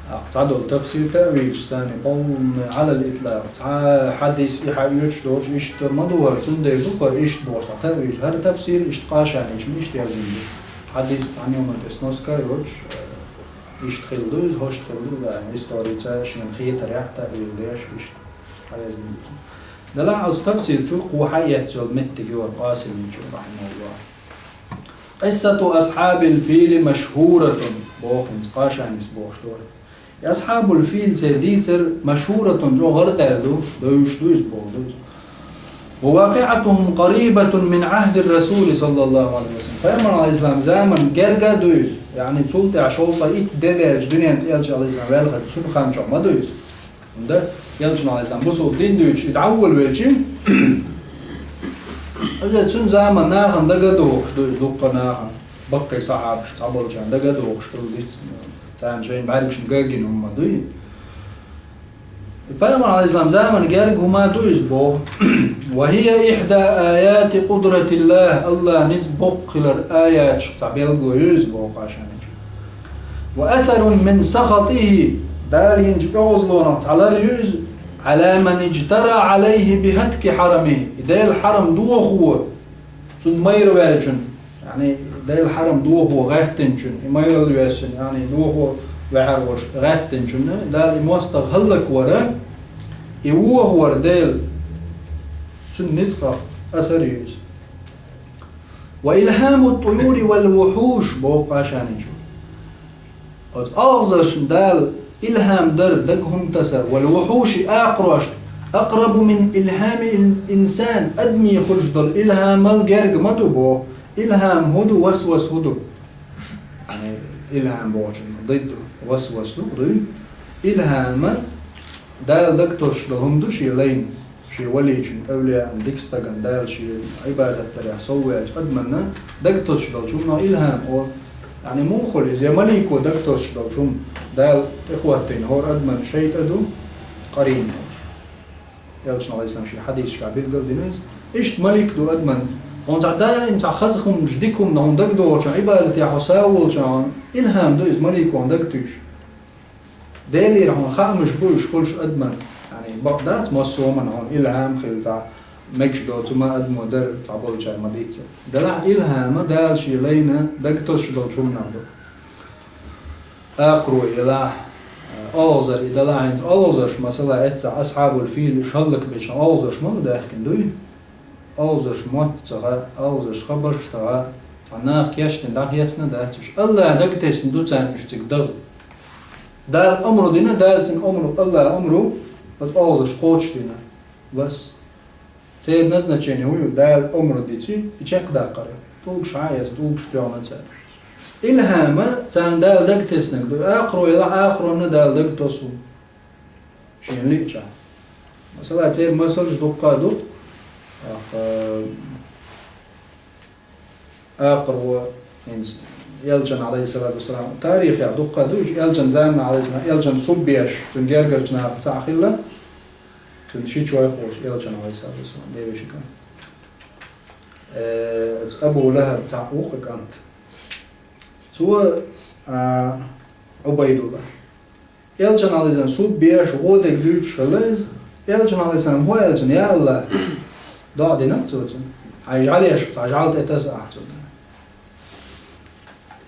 ТӀаккха цхьадолу тафсир таъвилаш царна, полный Ӏалал итлакъ. Цхьа хьадис и хьаоьцуш доцуш иштта ма ду хӀара, цундела ду хӀара иштта бохуш цхьа таъвил. ХӀара тафсир иштта Къашаничун иштта яздина ду. Хьадис цхьана юкъана тӀе сноска йоцуш, иштта хилла ду иза, хӀошта хилла ду, да, историца шена хетарехь таъвил деш иштта хьаяздина ду. Делахь оцу тафсир чу кхо хьаэцна йолу меттиг ю хӀара Къасимичун, рахьимахуллахӀ. Къиссату асхьабил фили машхуратун, боху хӀинца Къашанис бохуш дара. И асхьабул фил церан дийцар машхуратун, чӀогӀа гӀаракӀаьлла ду, девзаш ду иза, боху ду иза. Ва вакъиӀатухум къарибатун мин Ӏахди Расули саллаллаху Ӏалайхи ва саллам. Пайхамар Ӏалайхиссалам заман герга а ду иза, яъни цул тӀаьхьа шовзткъе итт де даьлча дуьненна тӀе элча Ӏалайхиссалам ваьлла хӀара цуьнан хан чохь ма ду иза. ХӀунда аьлча Ӏалайхиссалам бусулба дин дуьйцуш и дӀаволавелча, иза цуьнан заман нахана дага а дохуш ду иза, дуккха нахана, баккхий сахьабаш цхьаболчарна дага а дохуш хилла диц, царна шайна бӀаьргашна ган гина хӀума ма дуй. Пайхамар Ӏалайхиссалам заман герга хӀума ду иза боху. Ва хия ихьда аяти къудратиллахӀ, АллахӀан ницкъ боккха хилар аяташка цхьа билгало ю иза боху Къашаничун. Ва асарун мин сахатихӀи, Дала йинчу оьгӀазлонах цхьа лар ю иза, Ӏала ман иджтара Ӏалайхи бихӀатки хьарамихӀи, и Делан хьарам дохо, цунна майра ваьллачун, яъни Делан хьарам дохо гӀаьттинчун, и майралла ваьссина, яъни дохо ваьхьар волуш гӀаьттинчунна, Дала и мостагӀа хӀаллаквар, и вохавар Дела, цуьнан ницкъах асар ю иза. Ва илхьаму тӀуюри вал вухьуш, боху Къашаничун. Оцу олхазаршна Дала илхьам дар, дага хӀума тасар, вал вухьуши, акхарошна, акърабу мин илхьами ин-, инсан, адамийн хуьлуш долу илхьамал герга ма ду боху. Илхьам хӀун ду, васвас хӀун ду? Яъни, илхьам бохучун дид ду, васвас ду, дуй? Илхьама Дала дага тосуш долу хӀума ду шен лайна. Шен валичун, эвлияан, дика стагана Дала шен Ӏибадат дарехь совваьллачу адаманна дага тосуш долчу хӀуманах илхьам олу. Яъни муха хуьлу иза, я малико дага тосуш долчу хӀума, Дала тӀехӀоттийна хӀора адаман шайтӀа ду, къарин олуш. Элчано Ӏалайхиссалам шен хьадисашкахь билгал дина иза. Иштта малик ду адаман, хьуна цхьа даим цхьа хаза хӀуманаш, дика хӀума хьуна дага догӀучу Ӏибадатехь хьо сов волчу хьуна илхьам ду иза, малико хьуна дага туьйсу. Делера хьуна хаамаш бу уьш хуьлуш адаман, яъни, бакъ дац массо а хӀуманна хьуна илхьам хилла цхьа мегаш доцу хӀума адамо дара цхьаболчара ма-дийццара. Делахь илхьама Дала шен лайна дага тосуш долчу хӀуманах ду. Акхаро елахь, олхазар и делахь, хӀинца олхазарш, масала, эццахь асхьабул фил уьш хӀаллакбечу олхазарш ма ду даьхкина, дуй? Олхазарш мотт ца хаьа, олхазарш хабарш ца хаьа, цхьа наха кечдина дӀахецна дац уьш. АллахӀа дага тесна ду царна уьш цига дагӀа. Дала омру дина, Дала цуьнан омру, АллахӀа омру оцу олхазарш кхочушдина. Бас. Церан назначени хӀун ю, Дала омра дийци, и чекхдаккхар. ТӀулгаш хьаэца, тӀулгаш тоьхна цара. Илхьама царна Дала дагатеснарг ду, акхаро елахь, акхаронна Дала дагатосу шен лиъча. Масала, церан масалаш дуккха а ду, акха, акхаро, хӀинца, Элчан, алейхиссалату вассалам, тарихехь дуккха а ду, Элчан заман, алейхиссалам, Элчан суббеш, цуьнан гергарчу наха цхьаъ хилла, цуьнан ши чоьх волуш Элчан, алейхиссалату вассалам, девешика. Э, Абу ЛахӀаб цхьаъ ву кху кӀант. Цо, а, Ӏубайдулла. Элчан, алейхиссалам, суббеш, гӀо дерг дуьйцуш хилла иза. Элчан, алейхиссалам, хӀун аьлла цунна: «Я АллахӀ, доӀа дина цо цунна, хьайн жӀалешка цхьа жӀалла тӀе таса ахь цунна».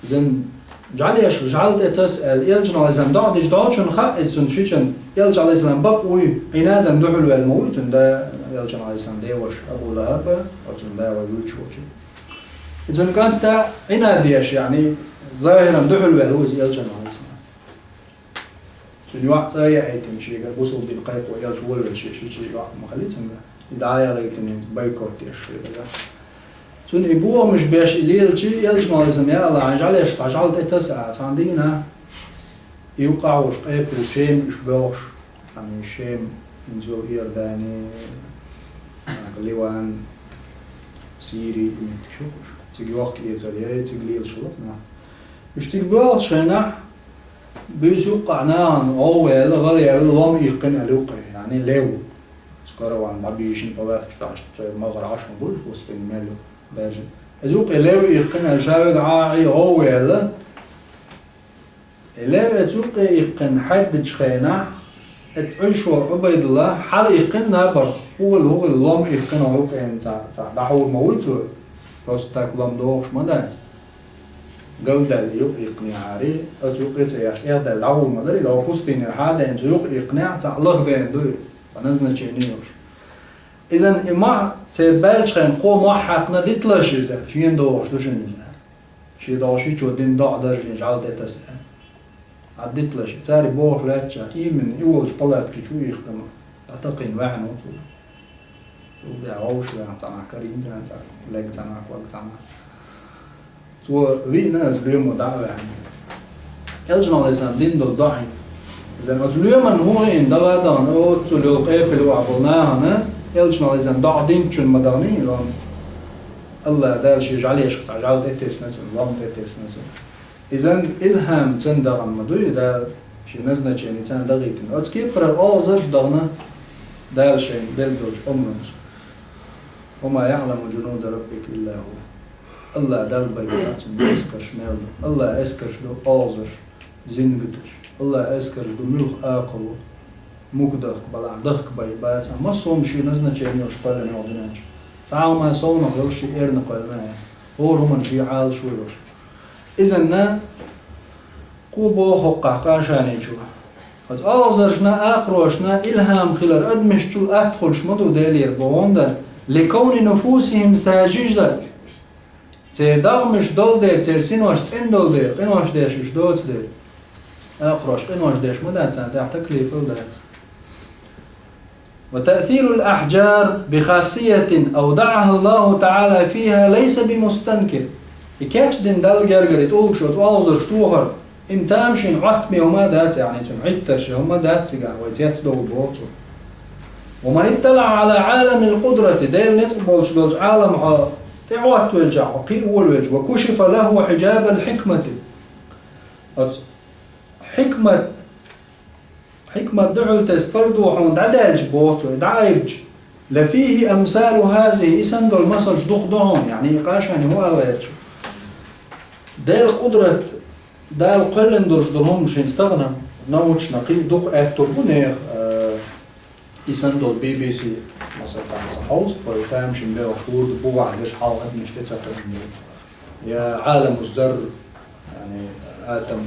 Иза жӀалешка жӀалла тӀе таса аьлла, Элчан, алейхиссалам, доӀа дича долчунна хаьа иза цунна шичан, Элчан, алейхиссалам, бакъ вуй, Ӏинадана дуьхьал ваьлла ма вуй цунна, да, Элчан, алейхиссалам, деваша Абу ЛахӀаба, оцунна да вай вуьйцуш волчу. Иза цунна кӀанта Ӏинад деш, яъни, захӀиран дуьхьал ваьлла ву иза Элчан, алейхиссалам. Цуьнан йоӀ цӀа а яийтина шегара, бусалба дин кхайкхо Элча волавелча, шича йоӀ ма хилли цуьнга. И дӀа а яхийтина, хӀинца бойкот еш шегара. Цуьнан и бохамаш беш и лелачи, Элча, алейхиссалам, я АллахӀ, хьайн жӀалешка цхьа жӀалла тӀе таса ахь, цхьана дийнахь, и юкъахь волуш къепе Шема уьш боьлхуш, хьан Шема, хӀинца йолу Иордани, Ливан, Сири, и меттигаш ю-кх уьш. Цига йохка-эцар яй, цига лелаш хилла-кх нах. Уьш цига боьлхучу хенахь, буьйса юккъахь нахана гӀовгӀа яьлла, гӀала яьлла, лом иккхина аьлла юккъе, яъни лев. Цу караван дӀабийшина палаткаш дӀа, церан магӀар Ӏаш ма буьллуш, пустыня мел ю, баьржина. Иза юккъе лев иккхина аьлла, ша вега Ӏа а Ӏе, гӀовгӀа яьлла. И лев оцу юккъе иккхина хьаьддачу хенахь, оцу Ӏуьйш волу Ӏубайдулла хьала иккхина набарх, хӀун хилла, хӀун хилла, лом иккхина хьо юккъе цхьа, цхьа дӀахьур ма вуй цо, просто так лом дохуш ма дац. Галдаьлла юкъ иккхинехьара, оцу юккъе ца еш, эхдаьлла дӀагӀур ма дара, иза хьо пустынера хьа а деана, цу юкъ иккхинехь цхьаъ лаха деана ду иза, ткъа назначени йолуш. Иза и мохь церан баьллачу хенахь кхо мохь хьаькхна диталаш иза, шена догӀуш ду шуна иза. Шен долу шичо дина доӀа даржийна жӀалла тӀе таса. Ӏаддиталаш, цара и бохуш лаьттача, именно и волчу палатки чу иккхина, дӀатакхийна ваьхьна ву цо. Цул тӀаьхьа вовшах ваьхьна цхьа нах, карийна цхьа нах, лег цхьа нах, ваг цхьа нах. Цо виъна аса лоьмо дӀа а ваьхьна. Элчано, алейхиссалам, дина долу доӀа. Иза оцу лоьман хӀун хиъна дагӀа а дахана, оццул йолу къепе луъа болу нахана, Элчано, алейхиссалам, доӀа динчун ма дахана, лом. АллахӀ Дала шен жӀалешка цхьа жӀалла тӀе тесна цунна, лом тӀе тесна цунна. Иза илхьам цунна дахана ма дуй, Дала шен назначени царна дахийтина. Оцу кепарара олхазарш дахана Дала шайна белла долчу омранца. «Ва ма яӀламу жунуда раббика илла хӀу». АллахӀ Далла байта цуьнан эскарш мел ду. АллахӀ эскарш ду олхазарш, зингаташ. АллахӀ эскарш ду муьлх акхаро, мука дахка балахь, дахка бай бац. Массо а хӀума шен назначени йолуш кхоьллина йолу дуьнен чу. Цхьа а хӀума совнаха йолуш, шен эрна кхоьллина, хӀора хӀуманна шен Ӏалашо йолуш. Изанна кхо боху хӀокхахь къашаничо. Оцу олхазаршна, акхарошна илхьам хилар адамашчул атта хуьлуш ма ду Делера боху хӀунда: «Ликавни нуфусихим сажижда». Церан дагӀмаш долу дела, церан синош цӀена долу дела, къинош деш уьш доцу дела. Акхароша къинош деш ма дац, царна тӀехь таклифал дац. «Ва таъсирул ахьжар би хассиятин авдаӀаха Аллаху таӀала фиха лайса би мустанкир». И кечдина Далла гергара и тӀулгаш оцу олхазарш тохар, и тамашийна Ӏоттаме хӀума а дац, яъни цуьнан Ӏиттарш хӀума а дац цигахь, вай цецдовла боху цо. «Ва ман итталаӀа Ӏала Ӏаламил къудрати», Делан ницкъ болчу долчу Ӏаламхьа тӀеӀоттавелчахь, хьо кхиа волавелча, «ва кушифа лаху хьижабал хьикмати». Оцу хьикмат, хьикмат дуьхьал тесна пардо хьуна дӀадаьлча боху цо, дӀаайбча, «лафихи амсалу хазихи», и санна долу масалш дукха ду хьуна, яъни и къашани хӀун ала гӀерташ. Делан къудрат, Дала кхоьллина долуш долу хӀуманаш хӀинца тахана научно кхин а дукха аьттур бу нехан, а, и санна долу би би си, масала, цхьа хьовса, вай тамашийна бехаш хӀорда бугӀахь дерш хьалха адамаш тӀе ца кхоьллина. Я Ӏаламу зарр, яъни атом,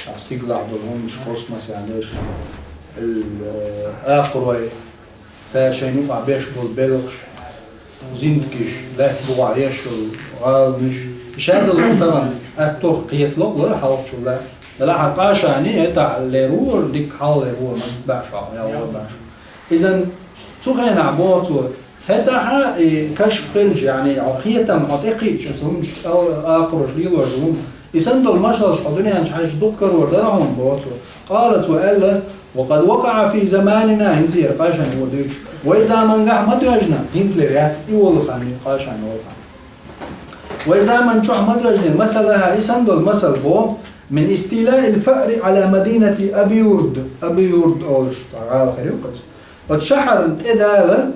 а, стигалахь долу хӀуманаш, космос яъни дерш, ил, э, акхарой, цара шайна юкъахь беш болу белхаш, зиндгиш, лаьтта бугӀахь еш йолу гӀаланаш, и шадолу тахана аьттух кхеталур лара хьалхачул лаьа. Делахь а къашани, хӀетахь лер ву, дикка хьалха лер ву, ма баьхьаш ваха, ял ву баьхьаш. Изан цу хенахь боху цо, ХӀетахьа и кашф хилча, яъни, хьо кхетам, хьо тӀекхиъча, цу хӀуманаш, а-, акхараш лелош хӀума. И санна долу масалш хьо дуьнен чу хьаьжча дукха карор дара хьуна, боху цо. Къала, цо аьлла: «Ва къад вакъаӀа фи заманина», хӀинца яра кхашан вон дуьйцуш. Вай замангахь ма доьжна, хӀинцалера яц и волу хан, кхашан волу хан. Вай заман чохь ма доьжна, масалаха, и санна долу масал боху, мин истилаил фаъри Ӏала мадинати Аби Юрд. Аби Юрд олуш цхьа гӀала хир ю кхуза. Оцу шахьарна тӀе Дала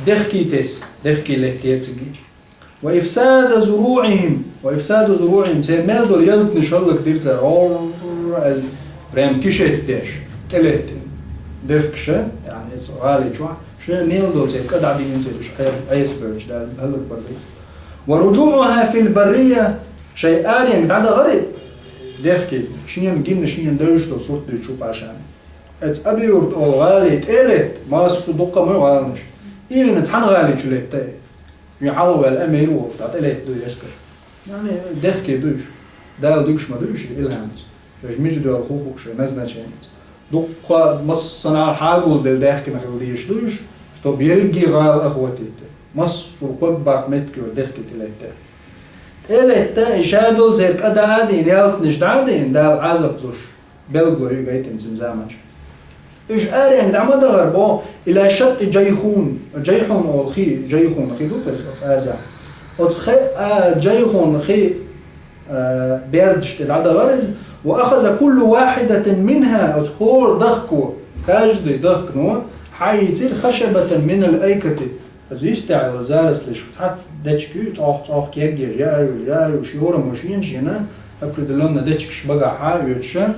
дехкий тесна, дехкий леттера цига. Ва ифсада зуруӀихим, ва ифсада зуруӀихим, церан мел долу ялтанаш хӀаллакдира цара, гӀорра аьлла, прям кишет деш, тӀелеттина. Дехкаша, яъни, оцу гӀали чохь, шайн мел долу церан кӀа дӀадийна церан, уьш Ӏе-, Ӏеса бевлча, Дала хӀаллакбар деза. Ва руджуӀуха фил баррия, шайн аренга дӀадахара и дехкий, шена гина, шена девзаш долу сурт дуьйцуш ву кхашана. Оцу Аби Юрд олу гӀали тӀелетта, массо а дуккха а ма ю гӀаланаш. Именно цхьана гӀали чу летта и. Шен хьалха ваьлла амир волуш, дӀа тӀелетта ду эскар. Яъни, дехке ду уьш. Дала дуьгуш ма ду уьш, илхьамца. Шаьш мича доьлху хууш, шайн назначеница. Дуккха массанхьа хьагулделла даьхкина хила дезаш ду уьш, чтобы ерриге гӀала охватить. Массо а ког баккха меттиг йолу дехке тӀелетта. ТӀелетта, и ша долу церан кӀа дӀа а дийна, ялтанаш дӀа а дийна, Дала Ӏазап луш. Белгало ю гайтина цуьнан заманчохь. Уьш аренга дӀа ма дахара боху, ила шатти Джайхун, Джайхун олу хи, Джайхун хи ду, оцу Азия. Оцу хи, а, Джайхун хи, а, бердаш тӀе дӀадахара иза, ва ахаза куллу вахидатин минха, оцу хӀора дахко, каждый дахкано, хьаийцира хашабатан минал айкати, Иза йистехь йолу зарослаш, цхьацца дечиг ю, чӀогӀа-чӀогӀа кегъеш, яа ю, яа ю, шорам ю шена-шена, определённо дечигаш багахь хьа а оьцуша.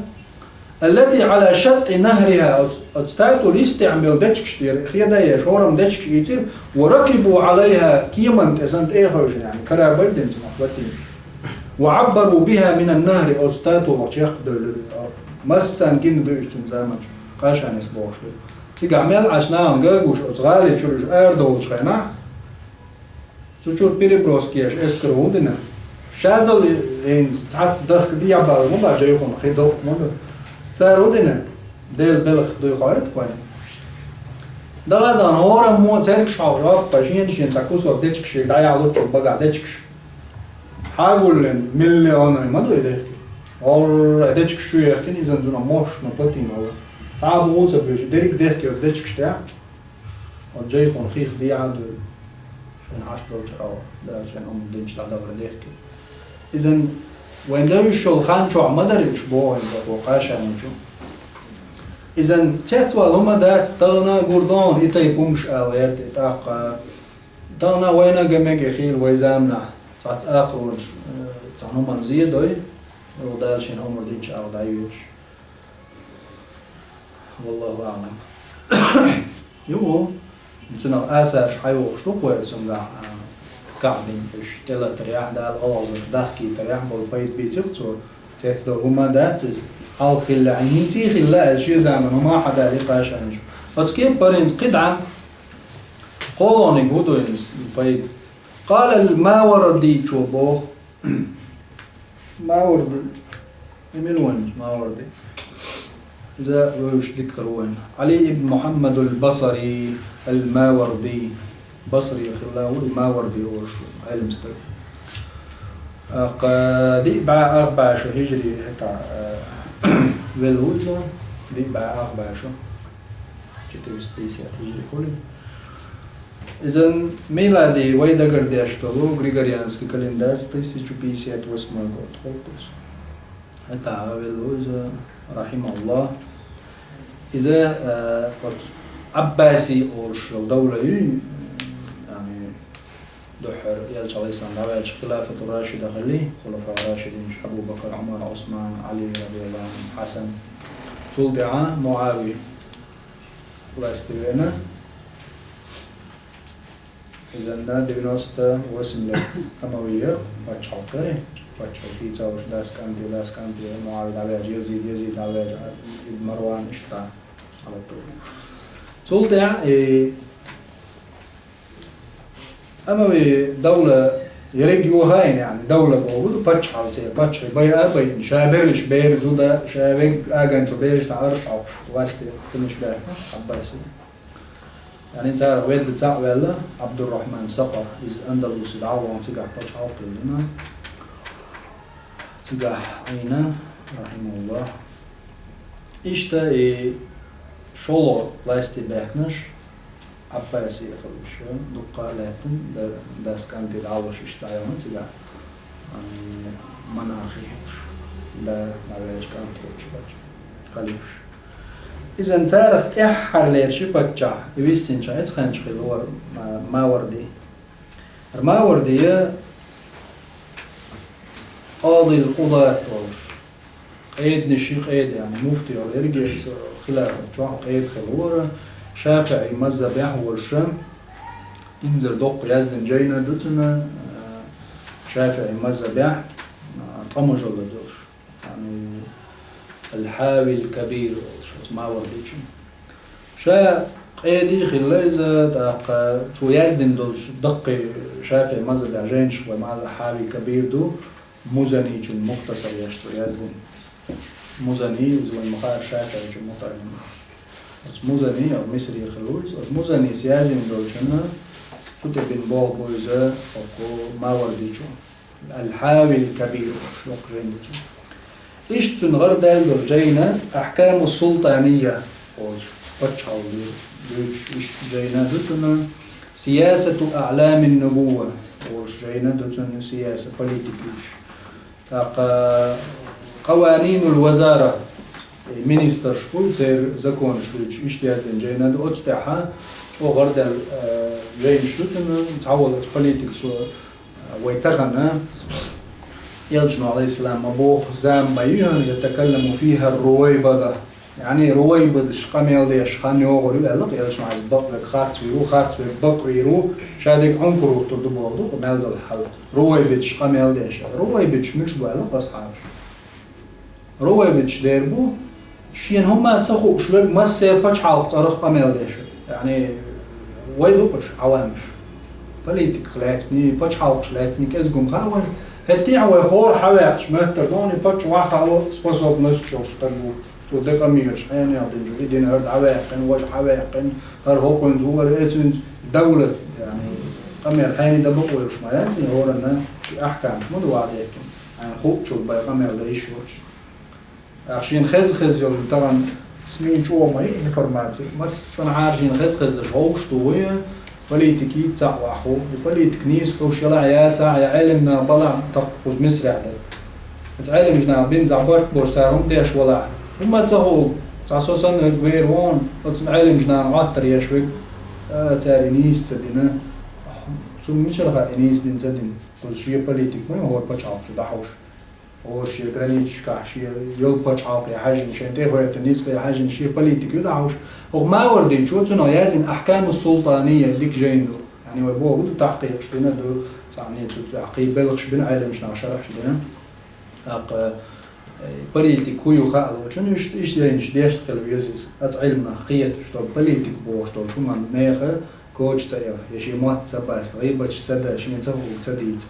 Аллати Ӏала шатти нахриха, оцу, оцу татул йистехь йолу дечигаш тӀера, хеда еш, хӀорам дечигаш ийцира, ва ракибу Ӏалайха, кеман тӀе санна тӀе а хевшина, яъни, корабль дина цунах латийна. Ва Ӏаббару биха минан нахри, оцу татулах чекхдевлира. Массарна гина ду уьш цуьнан заманчохь, кхашанис бохуш ду. Цигахь мел Ӏаш нахана ган гуш, оцу гӀали чуьра уьш арадовлучу хенахь, цу чуьра переброска еш эскаро хӀун дина? Ша дала хӀинца цхьацца дахка дехьа бала ма бац, Джайхун хи доккха ма ду. Цара хӀун дина? Делан белхан дуй хьоьйту вайн. Даха а дахана, хӀораммо цергаш хьовжа, оппа, шена-шена цхьа кусок дечигаш шега дӀаяхьа луччул багахь дечигаш. Хьагуллин миллионай ма ду и дехке. ГӀорра дечигаш шу яхкина, изан дуьнен мощно плотина хилла. Цхьа а буху ца буьйцу, дерриг дехке оцу дечигаш тӀехь. Оцу Джайхун хих дехьа а дуй. Шайна хьашт долчу хьо, Дала шайна Ӏумар динчу дӀадахара дехке. Изан вайн девзаш йолу хан чохь ма дара уьш боху иза кхо кхашаничу. Изан цецвала хӀума дац, тахана гур ду хьуна и тайпа хӀумаш ала гӀерта, тӀаккха тахана вайна а ган мега хила вай заманахь, цхьацца акхаронаш, э, цхьана хӀуманна зе дой, Дала шайна Ӏумар динчу ала дӀайоьдуш. Валлаху аълам. Юху, цунах асарш хьайохуш ду кхой цунгахь, а, Каъбин уьш тӀелатарехь, Дала оагӀазарш дахкийтарехь болу пайда бийцира цо. Цецдо хӀума дац иза. Хьалха хилла, хӀинций хилла аьлла шен заман хӀума хьадали кхашанаш. Оцу кеппаринца кхидӀа кхолониг хӀу ду иза пайда? Къала ал-Мавардичо боху. Маварди. И мила вайнаш Маварди? Иза вевзаш дика хир ву вайна. Ӏали ибн Мухьаммад ал-Басри ал-Маварди. Басри хилла ву и Маварди олуш ву Ӏелам стаг. Аккха диъ бӀе ах бӀе шу хижри хӀета, э, велла ву иза. Диъ бӀе ах бӀе шу. Четыреста пятьдесят хижри хуьлу. Изан милади вай дагардеш долу григорианский календарь тысяча пятьдесят восьмой год хӀокхуз. ХӀета велла ву иза, рахималлах. Иза, э, оцу Аббаси олуш йолу давла ю, яъни, дуьххьара элча алейхиссалам дӀаваьлча хилафату Рашида хили, хулафа Рашидинаш Абу Бакр, Ӏумар, Ӏусман, Ӏали, радияллаху Ӏанху, Хьасан. Цул тӀаьхьа МуӀави власти вена. Иза на девяносто восемь лет Амавия пачхьалкх яра. Пачхьалкх дийца уьш дас кӀанте, дас кӀанте, МуӀави дӀаваьлча, Язид, Язид дӀаваьлча, Марван иштта Ӏалату. Цул тӀаьхьа, э, Амави давла ерриг йохайна, яъни, давла боху ду, пачхьалкх церан, пачхье байа а байина, ша берриш, бер, зуда, ша вег аган чу берриш, цхьа арш хьокхуш, власти тынаш баьхна, Аббаси. Яъни цара ведда цхьаъ ваьлла, Ӏабдуррахьман Сакъаф, иза Андалусе дӀаваха цигахь пачхьалкх хилла. Цигахь Ӏийна, рахьимахуллахь. Иштта и шолгӀа власти баьхкинарш, Ӏаббасий хилла уьш, дуккха а лаьттина, да-, дас кӀанте дӀалуш иштта дӀаяхна цигахь, м, монархи хилла уьш, да, дӀаваьлча кӀант хилча, халифаш. Иза царах тӀаьххьара лерина паччахь, и виссинчу эцханчу хилла вара, ма-, Маварди. Маварди я къадил къудат волуш, къеданашийн къеда, яъни муфти йолу ерриге хилафат чохь къеда хилла вара, шафиӀий мазхабехь волуш, инзара доккха яздина жайна ду цуьнан, шафиӀий мазхабехь, ткъа мужаллад долуш. Яъни, Ал-Хьавил Кабир олуш оцу Мавардичун. Ша къеди хилла иза, тӀаккха цо яздина долчу даккхий шафиӀий мазхабехь жайнаш вай мала Хьавил Кабир ду, Музаничун мухтасар еш цо яздина. Музани, иза вайн ма-хаъара шафиӀичун мутаӀаллим. Оцу Музани, а, Мисрера хилла ву иза. Оцу Музанис яздина долчунна цу тӀе бина болх бу иза, оцу Мавардичун. Ал-Хьавил Кабир олуш доккха жайна ду цуьнан. Иштта цуьнан гӀарадаьлла долу жайна Ахькаму Султания олуш, пачхьалкх дуьйцуш иштта жайна ду цуьнан, Сиясату Аъламин Нубувва олуш жайна ду цуьнан, сияса, политика дуьйцуш. ТӀаккха Къаванинул Вазара, э, министрш бу, церан законаш дуьйцуш, иштта яздина жайна ду, оцу тӀехь чӀогӀа гӀарадаьлла, э, жайнаш ду цуьнан, цхьаволчу политикас, э, вай тахана, Элчано, Ӏалайхиссалам, ма боху, зама ма ю, ятакалламу фиха Рувайбада. Яъни, рувайбадаш къамел деш хан йогӀур ю аьлла, Элчано, Ӏаза бакъ вега харц вийр ву, харц вега бакъ вийр ву, ша дерг Ӏункур вуттур ду боху ду, мел долу хьал. Рувайбадаш къамел деш аьлла. Рувайбадаш муьлш бу аьлла асхьабаш. Рувайбадаш дер бу, шена хӀумма ца хууш верг, массеран пачхьалкх цӀарах къамел деш верг. Яъни, вай ду-кх уьш, Ӏавамаш. Политиках лаьцний, пачхьалкхаш лаьцний кӀезиг хӀума хаьа вайна. ХӀетте а вай хӀора хьаваьккхича моьттур ду, и паччахь ваха а способность йолуш стаг ву. Цо де къамелаш хьенех динчу, и дина хӀара дӀаваьккхина, важа хьаваьккхина, хӀара хӀокхуьнца ву, хӀара эцуьнца, давлат, яъни, къамел хьенех дан бакъ вуьйлуш ма яц, и хӀоранна ши ахькамаш ма ду ваха дехкина. Хьайна хуучул бай къамел дан йиш йолуш. Ах, шена хеза-хеза йолу тахана СМИ чӀогӀа ма йи информаци. Массанхьара шена хеза-хезаш гӀовш ду вай, политика йийца а ваха ву. И политика нийса хьуш ялахь яцахь, я Ӏелам нах балахь, тахана кхуза Мисрехь дара. Оцу Ӏелимчу наха бина цхьа барт болуш цара хӀума деш валахь. ХӀумма ца хула, цхьа со санна верг вер вон, оцу Ӏелимчу нахана Ӏоттар еш верг, а, цара и нийса ца дина. Цунна мичара хаьа и нийса дина ца дина? Кхуза шен политика ма ю хӀора пачхьалкхачу дӀахьуш. ХӀора шен границашкахь шен йолу пачхьалкхе хьаьжжина, шайн тӀехӀоьттина ницкъе хьаьжжина шен политика ю дӀахьуш. ХӀокху Мавардичо цунах яздина Ахькаму Султания дика жайна ду. Яъни вай боху ду, тахкъикъаш дина ду, цхьаъ нийса цу тӀехь кхин белхаш бина, Ӏелимчу наха шарахьаш дина. ТӀаккха, э, политика хӀун ю хаалучун, иштта, иштта жайнаш дешна хила веза иза. Оцу Ӏилманах кхеташ долу, политика бохуш долчу хӀуманна нехан коча ца эха, я шен мотт ца баста, гӀийбаташ ца дан, шена ца хуург ца дийца.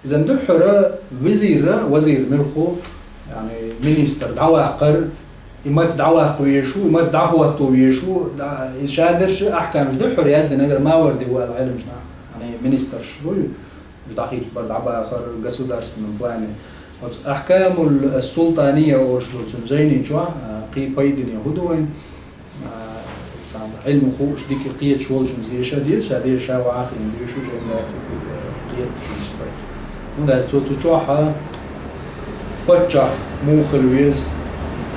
Иза дуьххьара визира, вазир муьлхха, яъни министр дӀаваккхар, и маца дӀаваккха везаш ву, и маца дӀахӀотто везаш ву, дӀа-, и шадерш а ахькамаш дуьххьара яздинарг Маварди ву аьлла Ӏилманчу наха, яъни министрш ву, уьш дӀахӀиттабар, дӀабахар государственном плане. Оцу Ахькамул Султания олуш долу цуьнан жайни чохь, а, кхин пайдане хӀун ду вайн? А, цхьана Ӏилма хууш, дика кхеташ волчунца деша деза, ша деша ша вахийна дуьйш, уьш эн дацара дика кхеташ ву цу пайда. ХӀунда аьлча цо цу чохь а паччахь муха хила веза,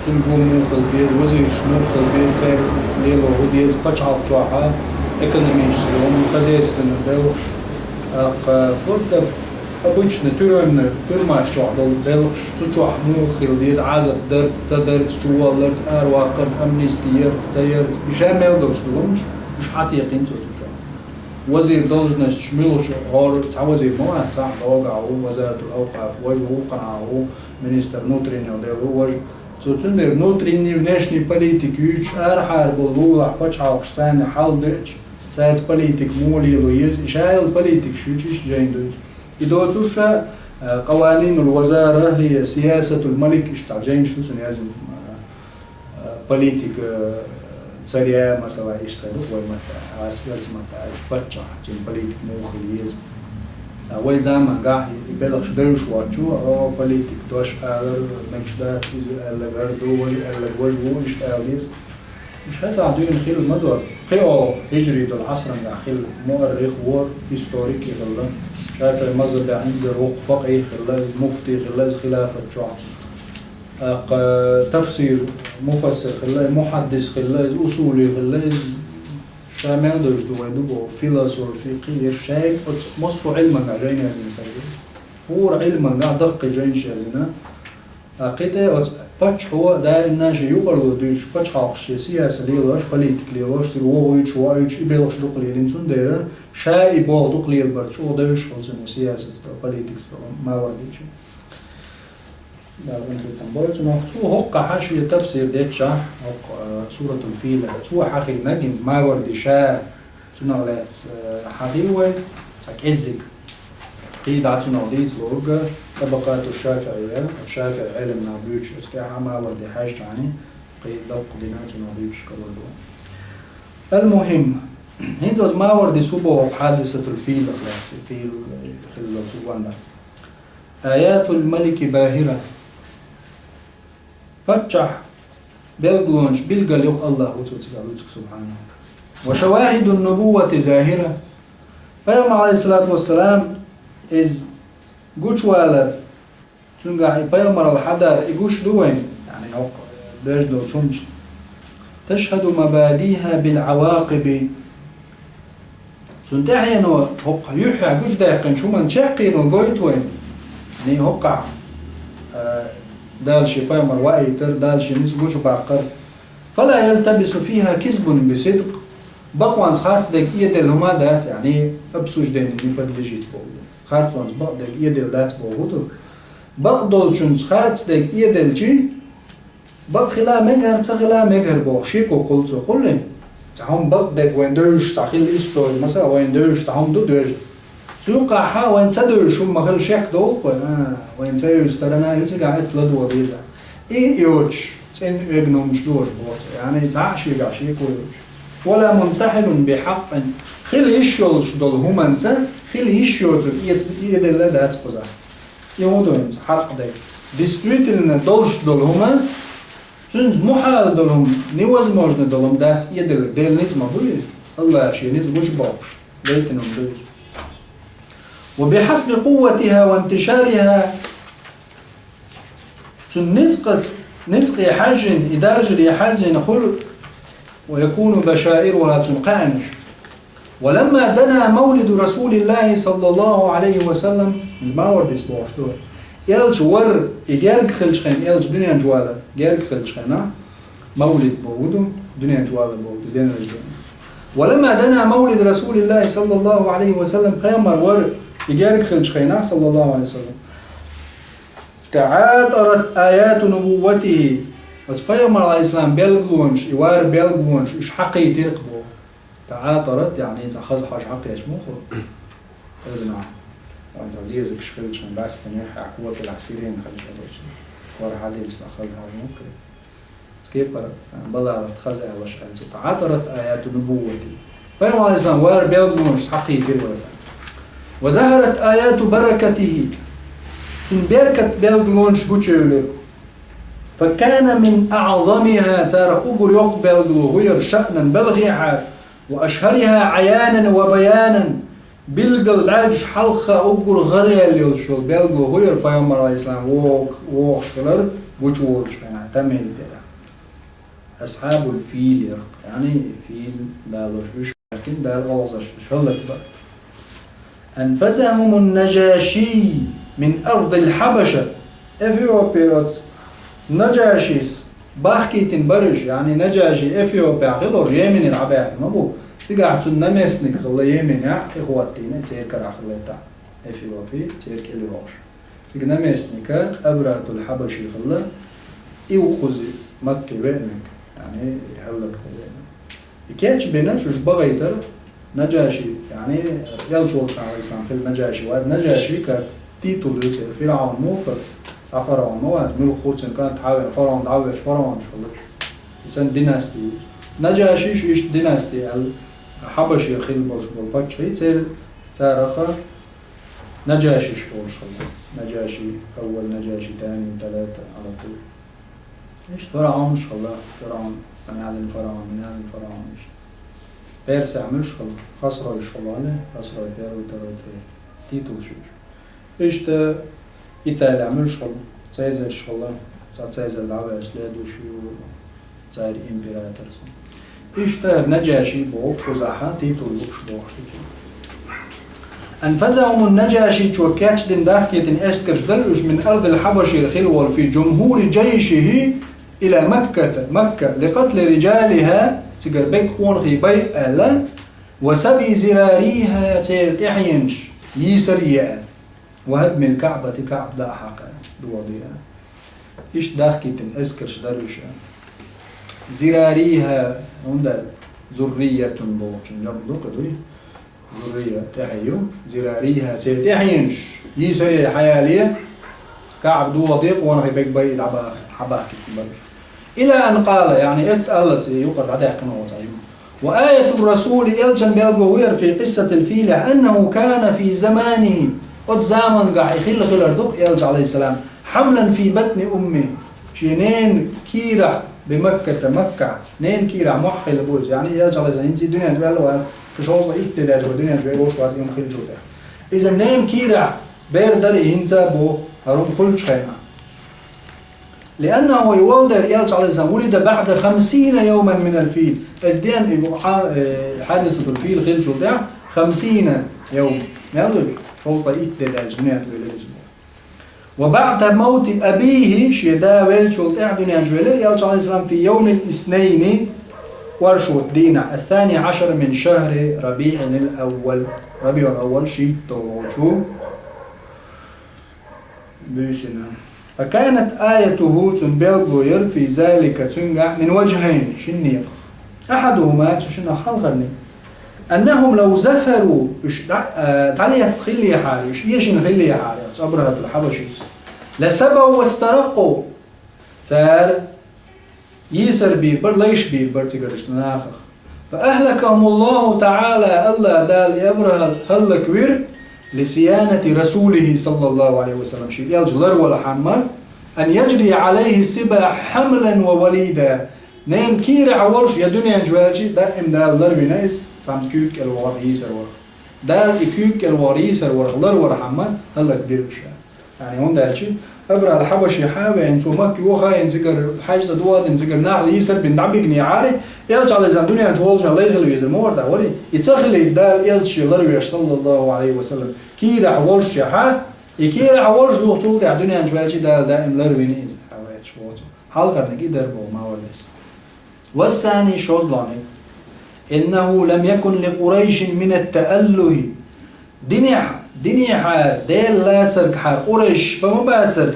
цуьнан гуо муха хила беза, вазираш муха хила беза, церан лело хӀун деза, пачхьалкх чохь а экономический, хозяйственный белхаш, тӀаккха, вот, обычно тюремный, тюрьмаш чохь долу белхаш, цу чохь муха хила деза, Ӏазап дарца, ца дарца, чувалларца, араваккхарца, амнисти ярца, ца ярца, и ша мел долуш долу хӀуманаш, уьш хьатекхина цо цу чохь. Вазир должносташ муьлхачу хӀора, цхьа вазир ма вац, цхьаъ ДОГ-охь ву, вазаратул авкъаф, важа ву, вукханхьа ву, министр внутренних дел ву, важа. Цо цуьнан дерг внутренний, внешний политика юьйцуш, арахьара болу лулахь пачхьалкхаш царна хьал деача, цаьрца политика муха лело еза, и ша йолу политикаш юьйцуш иштта жайна дуьйцу. И доцурша, а, Къаванинул Вазара, хӀе, Сиясатул Малик, иштта жайнаш ду цуьнан яздина, а, а, политика, а, Царя, масала, иштта ду вай маттахь, ас оьрса маттахь аьлча, паччахь, цуьнан политика муха хила еза. А вай заманахь и белхаш девзаш воцчо, о, политика дош алар, мегаш дац иза аьлларг ду, важа аьлларг важа ву, иштта ала деза. Уьш хӀетахь дуьйна хилла ма дара. Кхин а хӀижри долу Ӏасрангахь хилла муаррих вора, историк а хилла. ШафиӀи мазхӀабехь инзара воккха факъихӀ хилла, иза муфти хилла, иза хилафат чохь. ТӀаккха тафсир, муфассир хилла, мухьаддис хилла, иза усули хилла, иза ша мел долуш ду вайн ду боху, философи, кхин ерш шайга оцу массо а Ӏилманга жайна язйина стаг. ХӀора Ӏилманга даккхий жайнаш язйина. Ткъа кхин тӀе оцу паччахьо даимна шен юкъарло дуьйцуш, пачхьалкхаш шен сиясат лелош, политика лелош, цига вогӀуьйтуш, воуьйтуш, и белхаш дукха лелийна, цундела ша и болх дукха лелабарца чӀогӀа девзаш хилла цуьнан сиясатца, политикаца, Мавардичун. Да, вайн хӀетахь бойла цунах. Цо хӀокхахь шен тафсир деччахь, хӀокху, а, Суратул Фил, цо хьахийнарг иза, Маварди ша, цунах лаьцна, а, хьахийна вай, цхьа кӀеззиг. Кхин дӀа цунах дийца лург, Табакъату ШафиӀия, ШафиӀи Ӏелам нах буьйцуш, оцу тӀехь Маварди хьаьжча хьуна, кхин даккха дина цунах дуьйцуш карор ду. Ал-мухӀим, хӀинца оцу Мавардис хӀун боху хьадисатул филах лаьцна, фил хилла цу ванда. Аятул малики бахира. Паччахь белгалонаш билггал йоккха Аллах ву цо цига луьцуг, субхьанаху. Ва шавахидун нубуввати захира. Пайхамар, алейхиссалату вассалам, иза гучувалар, цуьнгахь и пайхамарал хьадар, и гуш ду вайн, яъни хӀокху доьжна долу цунча. Ташхаду мабадиха бил Ӏавакъиби. Цунна тӀаьхьено хӀокху юьххьехь гучудаьккхинчу хӀуманна чекхъено гойту вайна. Яъни хӀокхахь, а, Дала шен пайхамар ваийтар, Дала шен ницкъ гучубаккхар. Фала ялтабису фиха кизбун би сидкъ. Бакъонца харц дерг эделла хӀума дац, яъни обсуждению не подлежит боху. Харцонца бакъ дерг эделла дац боху ду. Бакъ долчунца харц дерг эделчи, бакъ хила мегар, ца хила мегар боху, шеко кхуллу цо, кхуллий? Цхьа хӀума бакъдерг вайн девзаш цхьа хила истори, масала, вайн девзаш цхьа хӀума ду доьжна. Цу юккъахь вайн ца девзаш хӀума ма хила шек долу вайн, а, вайн ца евза сторона ю цигахь эцна ладогӀа деза. И йоцуш, цӀена оьгномаш лоша боху цо, яъни цхьаъ шегахь шеко йоцуш. Вала мунтахилун би хьакъин. Хила йиш йолуш долу хӀуманца, хила йиш йоцург эца, эделла дац кхузахь. И хӀун ду хӀинца хьакъ дерг? Действительно долуш долу хӀума, цуьнца мухьал долу хӀума, невозможно долу хӀума дац эделла, Делан ницкъ ма бу иза. Аллаха шен ницкъ гучубоккхуш, гайтина хӀума ду иза. Ва бихьасби къувватиха ва интишариха, цуьнан ницкъаца, ницкъе хьаьжжина, и даржаре хьаьжжина хуьлу, ва якуну башаируха, цуьнан кхаьънаш. Ва ламма дана мавлиду Расулиллахи саллаллаху алейхи ва саллам, иза Мавардис бохуш ду. Элча вар и герга хилча хенахь, элча дуьнен чу валар герга хилча хенахь, мавлид боху ду, дуьнен чу валар боху ду, день рождения. Ва ламма дана мавлиду Расулиллахи саллаллаху алейхи ва саллам, пайхамар вар и герга хилча хенахь, саллаллаху алейхи ва саллам, таӀатарат аяту нубувватихи. Оцу пайхамар алейхиссалам белгалонаш, и вар белгалонаш, уьш хьакхийтира-кх боху. ТаӀатарат, яъни цхьа хаза хьожа хьакхеча муха? Эбнахь. Вайн цхьа зезагаш хилча, баьстинехь, хьакхо тӀехь сирена хилча, вара хьадилла цхьа хаза хьожа муха? Цкепара балагӀат хаза аьллаш аьлла цо. ТаӀатарат аяту нубуввати. Пайхамар алейхиссалам вар белгалонаш схьакхийтира вайна. Ва захарат аяту баракатихи. Цуьнан беркат белгалонаш гучуевлира. Факана мин аъзамиха, царах уггар йоккха белгало хӀун яра, шаънан, балхехьара, ва ашхӀариха Ӏаянан ва баянан, билггал бӀаьргаш хьалха уггар гӀараяьлла йолуш йолу белгало хӀун яра, пайхамар алейхиссалам вогӀу-, вогӀуш хилар гучуволуш хенахь, тамел дера. Асхьабул фил яра, яъни фил далош уьш. Лакин Дала оьгӀазлаш уьш хӀаллакбар. Анфазахумун Нажаши мин ардил Хьабаша. Эфиопера оцу Нажашис бахкийтина бара уьш, яъни Нажаши Эфиопехь хилла, Йеменера дӀабаьхкина ма бу. Цигахь цуьнан наместник хилла Йеменехь, и хӀоттийна церан карахь хилла тӀаккха. Эфиопи, церан кӀел йогӀуш. Цига наместника Абратул Хьабаши хилла, и ву кхуза Макке веанарг, яъни хӀаллакдан веанарг. И кечбина, уьш бахийтар Нажаши, яъни элча волчу алейхиссалам хилла Нажаши вац. Нажаши как титул ю церан, фиръаун муха, цхьа фаргӀон ма вац, муьлхха цуьнан кӀант хьавеана, фаргӀон дӀавоьдуш, фаргӀонаш хилла уьш. И цуьнан династи ю. Наджашиш иштта династи аьлла, Хьабашера хилла болуш болу паччахьий, цер-, цараха Наджашиш олуш хилла. Наджаши аввал, Наджаши тани, талата, алату. Иштта фараонаш хилла, фараон, Аналин фараон, Миналин фараон иштта. Персехь муьлш хилла, хасройш хилла, хасрой первый, второй, третий. Титулаш уьш. Иштта Италия муьлш хилла, цезарш хилла, цхьа цезар дӀаваьлча, следующий ву цаьрга император. Иштта хӀара Наджаши боху кхузахьа титул лууш бохуш ду цунна. أنفذهم النجاشي чо кечдина дахкийтина эскарш дара уьш من أرض الحبشة хилла волу في جمهور جيشه إلى مكة، Макка, لقتل رجالها цигара бег къонахий бай аьлла, وسبي زراريها церан тӀаьхьенаш йийсар е аьлла. وهدم الكعبة Каъба дӀа а хьакха, догӀа де а. Иштта дахкийтина эскарш дара уьш. زراريها, хӀунда аьлла, зурриятун бохучун жамӀ ду кху дуй? Зуррия тӀаьхье ю. زراريها церан тӀаьхьенаш йийсаре хьаяле, Каъба догӀа де, къонахий бег бай дӀабаха, хьабахкийтина бара уьш. إلى أن قال, яъни эцца аьлла, цу юкъара дӀадаьккхина оцу Ӏилма. وآية الرسول элчан белго ву яра في قصة الفيل أنه كان في زمانه оцу замангахь и хилла хилар ду-кх элча, عليه السلام, حملا في بطن أمه шен ненан кийрахь بمكة Маккахь, ненан кийрахь мохь хилла бу иза. Яъни элча, عليه السلام, хӀинца и дуьнен тӀе ваьлла вац, кхин шовзткъе итт де даьлча вай дуьнен чу вай вовшах вац и хилчул тӀаьхьа. Иза ненан кийрахь бер дара и хӀинца боху, хӀара хӀума хуьлучу хенахь. لأنه и волу дера элча, عليه السلام, ولد بعد خمسين يوما من الفيل. Иза дена и хьа-, э, حادثة الفيل хилчул тӀаьхьа خمسين يوم. Мел ду уьш? Шовзткъе итт де даьлча дуьнен тӀе велира иза боху. وبعد موت أبيه шен да веллачул тӀаьхьа дуьнен чу велира элча, عليه السلام, في يوم الاثنين оршот дийнахь الثاني عشر من شهر ربيع الأول. Рабиул-Аввал шийтталгӀачу буьйсина. فكانت آيته цуьнан белго яра في ذلك цуьнгахь من وجهين шина некъах. أحدهما цу шиннах хьалхарниг. أنهم لو ظفروا уьш дӀа, а, дӀалецна хиллехьара, уьш эшина хиллехьара, оцу Абрахьатул Хьабашис. لسبوا واسترقوا цара йийсар бийр бара, лайш бийр бара цигарчу нахах. فأهلكهم الله تعالى Аллах Дала и Абрахьа хӀаллаквира لصيانة رسوله صلى الله عليه وسلم шен элча ларвалахьама أن يجري عليه الصبا حملا ووليدا ненан кийрахь волуш я дуьнен чу ваьлча даим Дала ларвина иза цхьамма куьйга кӀел вахар йийсар вара. Дала и куьйга кӀел вахар йийсар вара, ларвалахьама хӀаллакбира уьш. Яъни хӀунда аьлча Абрахьа Хьабашехьа а веана, цо Макка йохаийна цигара, хьаьжцӀа догӀа а дина цигара нах йийсар бина дӀабигнехьара, элча, عليه السلام, дуьнен чу волчохь лай хила везар ма вара, вари? И ца хилийта Дала элча шен ларвеш, صلى الله عليه وسلم, кийрахь волушшехьа, и кийрахь волуш юха цул тӀаьхьа дуьнен чу ваьлча Дала даим ларвина иза, а ваьлча воцу. Хьалхарниг и дара боху ма валлалц. والثاني шозлагӀниг. أنه لم يكن لقريش من التأله динехь, динехьара, Дела лацаргахьара къурайш бан ма бацара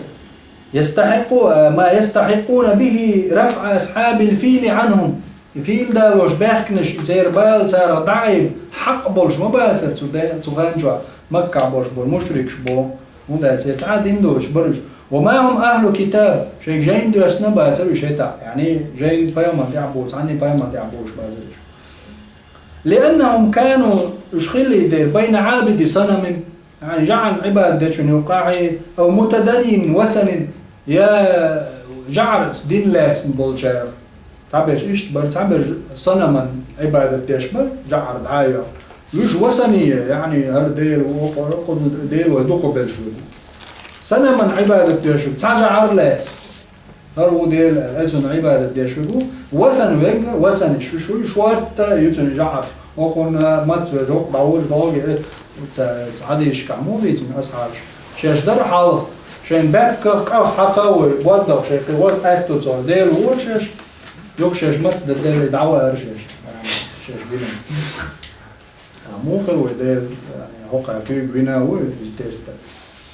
يستحق, ما يستحقون به رفع أصحاب الفيل عنهم и фийла далош баьхкинарш, и церан бала царах дӀаайба хьакъ болуш ма бацара цу де-, цу хан чохь Маккахь болуш болу мушрикаш боху. ХӀунда аьлча церан цхьа а дин доцуш бара уьш. وما هم أهل كتاب шайга жайна доьссина а бацара уьш хӀетахь, яъни жайна пайхамар тӀехь а бу, цхьанний пайхамар тӀехь а бу уьш бацара уьш. لأنهم كانوا уьш хилла дера بين عابد صنم яъни жаӀарна Ӏибадат дечун юккъахьий, أو متدين وثن я жаӀарца дин лаьцна болчарах. Цхьаберш иштта бара, цхьаберш санаман Ӏибадат деш бара, жаӀар дӀа а йо. Уьш васани я, яъни хӀара дела ву, кху-, кху-, дела вай дукха белш ву. Санаман Ӏибадат деш ву, цхьа жаӀар лаьцна. ХӀара ву дела, аьлла, цунна Ӏибадат деш ву. Васан вегга, васани шу, шу, шортта ю цуьнан жаӀарш. Окхунна мац ве жокъ дӀавуж догӀу, э, ца-, ца хьадийшкахь муха дийцина асхьабаш. Шаьш дара хьалха, шайн баьпках кӀах хьакха а вой, боддах шайн кхин гӀод аьтту цо, дела вора шаьш, юха шаьш мац дан делли дӀаваара шаьш. Шаьш бина. А муха хир вай дела, хӀокху куьйга вина а ву, иза теста.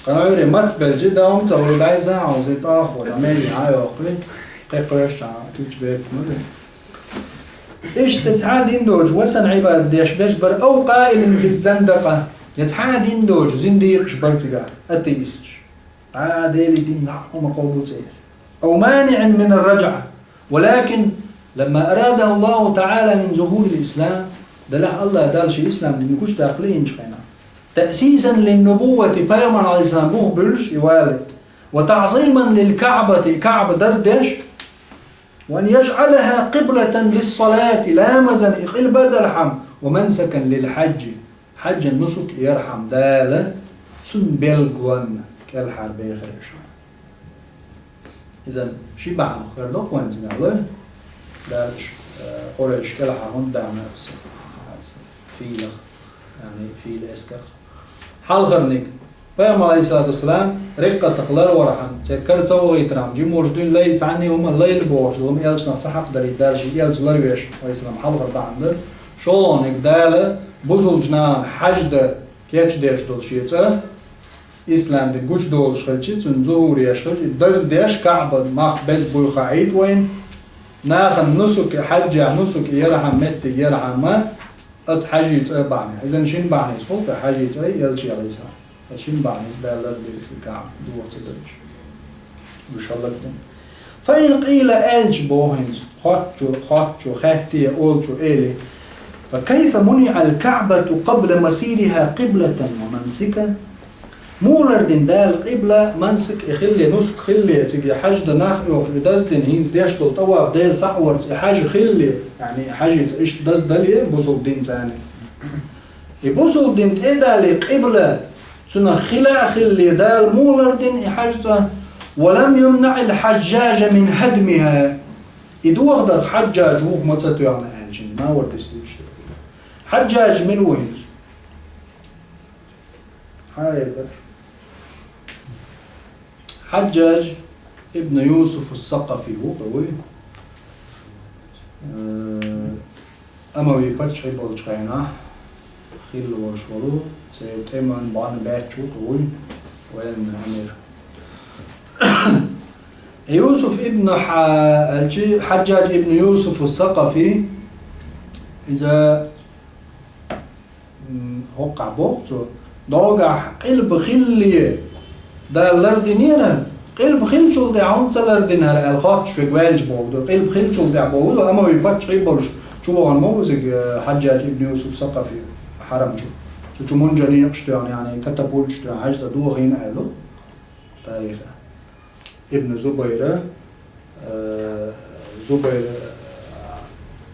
Къана Ӏуьйре мац белчи, даум ца вай дӀайса, хьуна зин тӀаккха вара, мел а йоккхуй, кхекхоьш а, куьйгаш бепиг ма ду. Иштта цхьа а дин доцуш, васан Ӏибадат деш берш бара, أو قائل بالزندقة, я цхьа а дин доцуш, зиндийкъаш бара цигахь, атеисташ. Цхьа а Делан дин нах хӀума къобал ца еш. أو مانع من الرجعة, ولكن لما أراده الله تعالى من ظهور الإسلام, делахь АллахӀ Дала ший ислам дин гучадаккха лиъначу хенахь, تأسيسا للنبوة, пайхамар, Ӏалайхиссалам, бух буьллуш и вале, وتعظيما للكعبة, КаӀба даздеш, وأن يجعلها قبلة للصلاة, ламазан и къилба дархьама, ومنسكا للحج, хьаьжан нусук ярхьама Дала цунна белгалонна кӀелхьарбехира уьш. Иза ши бахьана хир ду-кх вайн цигахь лой, Дала уьш, э, Къурайш кӀелхьара хӀунда даьхьна оцу, оцу фийлах, яъни фийла эскарх. Хьалхарниг, пайхамар, Ӏалайхиссалату вассалам, рекъатах ларвархьама, церан кара ца вахийтархьама, жимма волуш дуьйна лай, цхьанне а хӀума лайла бохуш, лума элчанах ца хьакхадарий Дала шен элча ларвеш, Ӏалайхиссалам, хьалхара бахьана ду. ШолгӀаниг, Дала бусулбачу нахана хьаьж дан кечдеш долу шен цӀа, ислам дин гучудолуш хилча, цуьнан зухӀур еш хилча, и даздеш, КаӀба мах беза буй хаийта вайна, нахана нусук, хьаьжехь нусук ярхьама, меттиг ярхьама, оцу хьаьжин цӀа бахьанехь. Иза шина бахьанийца хуьлу-кх, хьаьжин цӀа а, элча а, Ӏалайхиссалам. Ткъа шина бахьанийца Дала лардира и КаӀба, духьа ца девлча. Уьш хӀаллакдина. فإن قيل, аьлча боху хӀинца, хоттачо, хоттачо, хаьттий олучо эли: فكيف منع الكعبة قبل مسيرها قبلة ومنسكا؟ Муха лардина Дала къибла, мансик и хилале, нуск хилале, цига хьаьж дан нах оьхуш и даздина, хӀинца деш долу тӀаваф Дела цхьаъ варца и хьаьж хилале, яъни и хьаьжица иштта даздале бусулба дин царна? И бусулба дин тӀе а далале, къибла цунах хила а хилале, Дала муха лардина и хьаьж цӀа: ولم يمنع الحجاج من هدمها. И дохадарх Хьаджжаж вуха ма ца тоьхна аьлча, ма вара дистуьйцуш. Хьаджжаж мила ву хӀинца? Хьан эр дара? Хьаджжаж ибн Юсуф ас-Сакъафи ву, ду вуй? Э, Амави паччахьий болчу хенахь хилла волуш волу, церан тӀеман бӀаьрг баьчча ву, ду вуй, военный амир. Юсуф ибн Хьа-, аьлчи, Хьаджжаж ибн Юсуф ас-Сакъафи, иза М, хӀокхахь боху цо, догахь къилба хилале Дала лардинера, къилба хилчул тӀаьхьа хӀунда ца лардинера аьлла хоттуш верг ваьлча боху ду. Къилба хилчул тӀаьхьа боху ду, Амави паччахьий болуш чувахана ма ву изиг, э, Хьаджжаж ибн Юсуф Сакъафи хьарам чу. Цу чу мунжа некъаш тоьхна, яъни катапульт тоьхна, хьаьж цӀа дохийна аьлла ду тарихехь. Ибн Зубайра, э, Зубайр,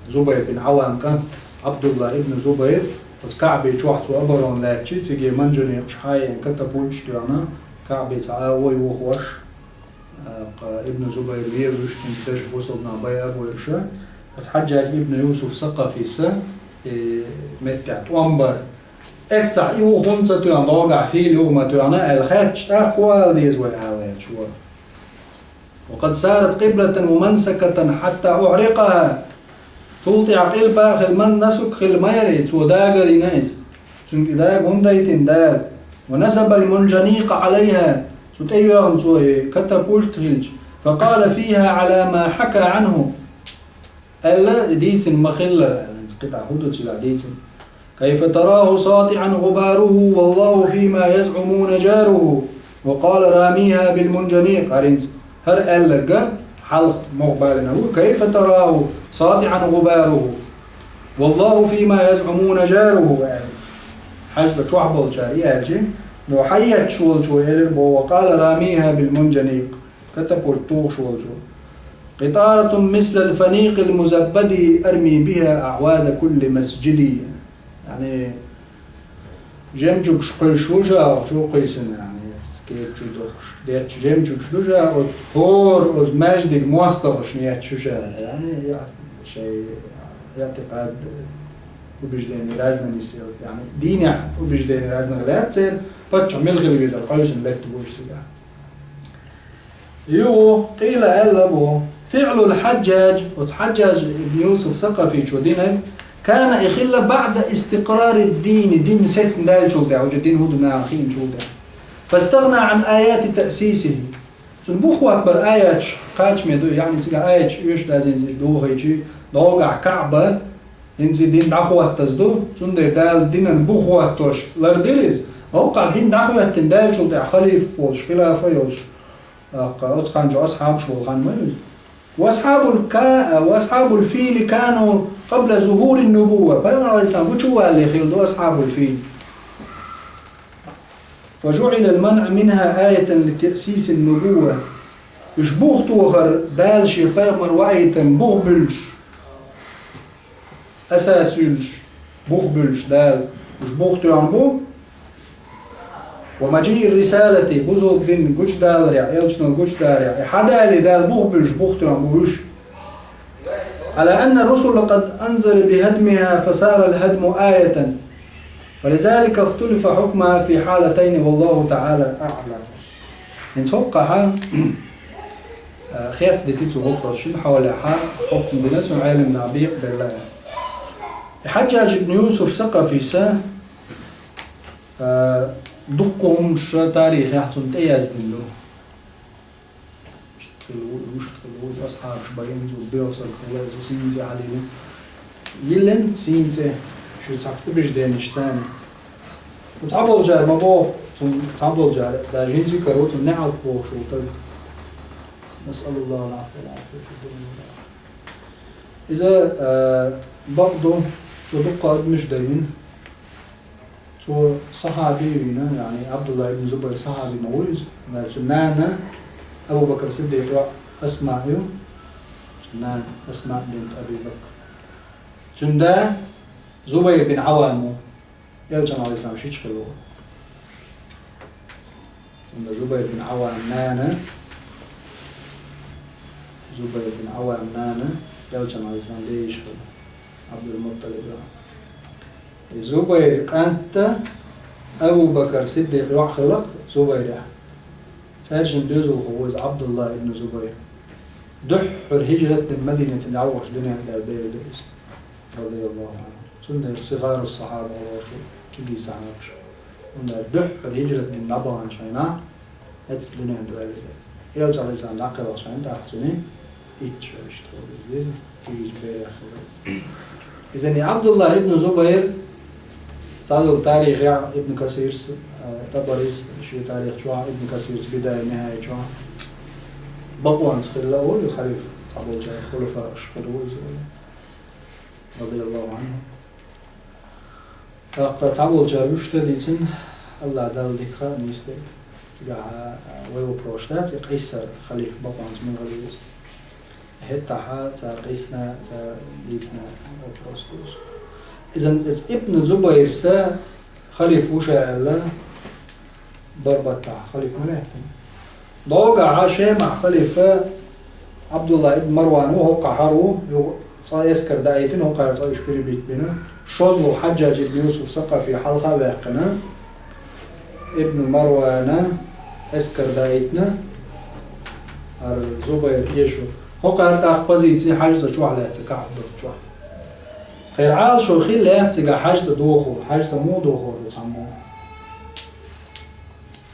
Зубайр бин Аввам кӀант Абдулла ибн Зубайр, оцу КаӀби чохь цо оборона лаьттачи, циге манжонекъаш хьаеана катапульташ тоьхна, КаӀби цхьа а вой вухуш, э, кха Ибн Зубайр вевзаш, цуьнца дерш бусалба нах байа а бойуш, оцу Хьаджжаж ибн Юсуф Сакъафиса, и меттехь тӀом бара. Эццахь и ву хӀунда ца тоьхна, догахь фийла юха ма тоьхна аьлла хаьттича, тӀаккха хӀун ала деза вай аьлла аьлча вара. وقد صارت قبلة ممنسكة حتى أحرقها. Цул тӀаьхьа къилба а хилла, ман-, насук хилла ма яра и, цо дага а дина иза. Цуьнга и дага хӀунда дайтина Дала? ونصب المنجنيق عليها. Цу тӀе йоьхна цо и катапульт хилча. فقال فيها على ما حكى عنه. Аьлла, дийцина ма-хиллара, аьлла, хӀинца кхин дӀа хӀун ду цигахь дийцина? كيف تراه ساطعا غباره والله فيما يزعمون جاره وقال راميها بالمنجنيق. ХӀара хӀинца хӀара аьлларг хьалха мохк балийна ву: كيف تراه ساطعا غباره والله فيما يزعمون جاره, аьлла. Хьаьж цӀа чохь болчара и аьлчи, но хьаетташ волчо элира боху: وقال راميها بالمنجنيق. Катапульт тухуш волчо. قطارة مثل الفنيق المزبد أرمي بها أعواد كل مسجد. Яъни, жемчугаш кхуьйсуш ву ша, чу кхуьйсина, яъни, кепа чу дохуш. Детташ жемчугаш ду ша, оцу хӀора, оцу маьждиг мостагӀаш нетташ шу ша. Яъни, я-, шайн иътикъад, убеждение разный нисел. Яъни, дийнехь убеждение разных лаьццера, паччахь мила хила везара кхуьйсина летта гуш цигахь. Юха къийла аьлла боху: فعل الحجاج, оцу Хьаджжаж ибн Юсуф Сакъафичо динарг, كان, и хилла, بعد استقرار الدين, дин сецна даьллачул тӀаьхьа, уже дин хӀун ду нахана хиъначул тӀаьхьа. فاستغنى عن آيات تأسيسه. Цунна бух хӀоттабар аяташ кхачаме ду, яъни цигахь аяташ оьшуш дазийна духийчи, догахь КаӀба, хӀинца и дин дӀахӀоттаза ду, цундела Дала динан бух хӀоттош лардира иза. ХӀокхахь дин дӀахӀоьттина даьллачул тӀаьхьа халифа волуш, хилафа йолуш, тӀаккха оцу хан чу асхьабаш волу хан ма ю иза. وأصحاب الكا-، وأصحاب الفيل كانوا قبل ظهور النبوة. Пайхамар, алейхиссалам, гучувале хилла ду أصحاب الفيل. فجعل المنع منها آية لتأسيس النبوة. Уьш бух тохар Дала шен пайхамар ваийтан бух буьллуш, асас юьллуш, бух буьллуш Дала уьш бух тоьхна бу. ومجيء الرسالة, бусалба дин гучудаларехь, элчано гучударехь, и хьадале Дала бух буьллуш бух тоьхна бу уьш. على أن الرسل قد أنذر بهدمها فصار الهدم آية. ولذلك اختلف حكمها في حالتين والله تعالى أعلم. ХӀинца хӀокхахьа, а, хец дити цу вопрос, шина хьолехьа хӀокхун дина цу Ӏелимна бекъабелла. И Хьаджадж ибн Юсуф Сакъафис, а, дуккха хӀумаш тарихехь цунна тӀеяздина ду. Иштта хилла ву, иштта хилла ву, асхьабаш баьхкина цо, белсаг хилла иза, сийна цӀе хьалелла. Йиллина сийна цӀе, шуьца цхьацца убежденеш царна. Цхьаболчара ма боху, цунна цхьаболчара, даже хӀинца а каро, цунна неӀалт бохуш ву стаг. نسأل الله العفو والعافية في الدنيا والآخرة. Иза, а, бакъ ду, цо дуккха адамаш дайина. Цо сахьаби вина, яъни Абдулла ибн Зубайр сахьаби ма ву иза, амма цуьнан нана Абу Бакр Сиддикъ йоӀ Асмаъ ю, цуьнан нана Асмаъ бинт Аби Бакр. Цуьнан да Зубайр бин Ӏаввам ву, элчан, алейхиссалам, шича хилла ву. Цуьнан Зубайр бин Ӏаввам нана, Зубайр бин Ӏаввам нана, элчан, алейхиссалам, ден йиша хилла, Абдул-Мутталиб йоӀ. И Зубайр кӀант Абу Бакр Сиддикъ йоӀ хилла-кх Зубайрехь. Цаьршиннан доьзалхо ву иза Абдулла ибн Зубайр. Дуьххьара хӀижрат дина Мадинате дӀавахча дуьнен даьлла бер ду иза. رضي الله عنه. Цундела сигӀару сахьаба олуш ву кегий сахьабаш. Цундела дуьххьара хӀижрат дина дӀабаханчу хенахь, эцца дуьнен тӀе ваьлла. Элча, алейхиссалам, дӀакхелхачу хенахь тӀаккха цуьнан итт шо иштта хилла иза, кегийчу берех хилла иза. Иза и Абдулла ибн Зубайр, цхьадолу тарихехь Ибн Касирс, э, Табарис шен тарих чохь, Ибн Касирс Бидая, Нихьая чохь, бакъонца хилла олу халифа, цхьаболчара хулафаъ хилла ву иза олу. رضي الله عنه. ТӀаккха цхьаболчара вуьшта дийцина, Аллах Далла дика хаьа нийса дерг. Цигахь, а, вай вопрос дац, и къийсар халифа бакъонца муха хилла иза. ХӀеттахьа цара къийсина, цара дийцина вопрос ду иза. Иза, иза Ибн Зубайрса халифа ву ша аьлла, Барбатахь халифа ма лаьттина. ДӀогахьа Шемахь халифа Абдулла ибн Марван ву, хӀокхахьара ву, юха цкъа эскар даийтина, хӀокхара цкъа уьш перебить бина. ШозлагӀа Хьаджадж ибн Юсуф Сакъафи хьалха а ваьккхина, ибн Марвана эскар даийтина, хӀара Зубайр эшо. ХӀокхара тӀаккха позици ХьаьжцӀа чохь лаьцна, Каъб-дагӀа чохь. Кхеран Ӏалашо хилла лаьцна цигахь ХьаьжцӀа дохо, ХьаьжцӀа муха дохор ду цхьаммо.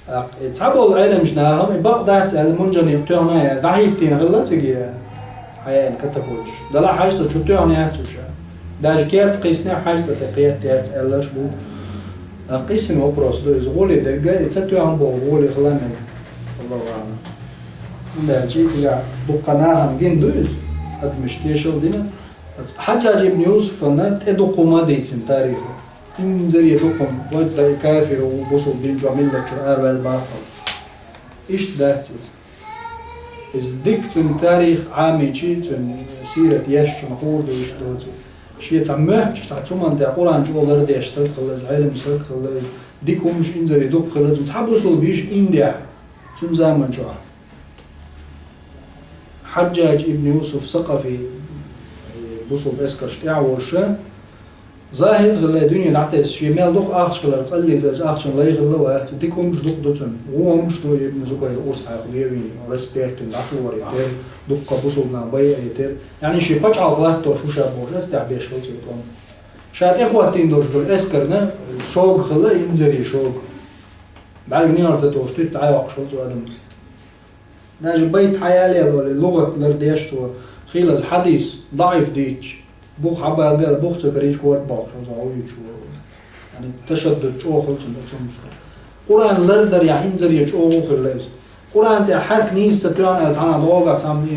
ТӀаккха и цхьаболу Ӏеламчу нахана и бакъ дац аьлла, мунжаникъ тоьхна а, дӀахӀиттийна хилла цига, хьаяьлла катапульташ. Делахь ХьаьжцӀа чу тоьхна яц уьш. Даже керта кхиссинехь ХьаьжцӀа тӀе кхетта яц аьлларш бу. ТӀаккха къийсина вопрос ду иза, гӀоле дерг а, и ца тоьхна бохург гӀоле хила а мега. Аллаху аӀлам. ХӀунда аьлча и цигахь дуккха нахана гина ду иза, адамаша тешалла дина. Хьаджадж ибн Юсуфана тӀе дукха хӀума а дийцина тарихо. Инзаре дукха хӀума, вайта дай кафир ву, бусулба дин чохь миллат чуьра араваьлла бахар. Иштта дац иза. Иза дика цуьнан тарих Ӏамийча, цуьнан сират ешчунна хуур ду иштта доцург. Шен цхьа моьттуш, цхьа цу мантехь Къуръан чӀогӀа лардеш стаг хилла иза, Ӏелам стаг хилла иза, дика хӀумаш инзаре дукха хилла, цхьа бусулба йиша Индехь, цуьнан заман чохь. Хьаджадж ибн Юсуф Сакъафи, э, бусулба эскарш тӀехь а волуша, захӀид хилла, дуьне дӀатесна, шен мел дукха ахча хилар, цӀаллица ахчан лай хилла вац, дика хӀумаш дукха ду цуьнан. ГӀо хӀумаш ду Ибн Зубайр урс хьайх левийна, респект вина, дӀатухур тера, дуккха бусулба нах байъа тера. Яъни шен пачхьалкх латтош ву ша бохуш, эццехь беш хилла цуьнан тӀом. Ша тӀехӀоттийна долуш долу эскарна шога хилла, инзаре шога. БӀаьрг негӀар ца тохуш, туьтта дӀайоккхуш хилла цу адамна. Даже байт хьаяллал вале, лугӀат лардеш цо, хийлаза хьадис, даӀиф дийцча, бух хьабалбел, бух ца карийча корта боккхуш, цо гӀо юьйцуш ву. Яъни ташаддуд чӀогӀа хилла цуьнан оцу хӀуманаш тӀехь. Къуръан лардарехь инзаре чӀогӀа хилла иза. Къуръан тӀехь хьарк нийса ца тоьхна аьлла, цхьана догӀа цхьамма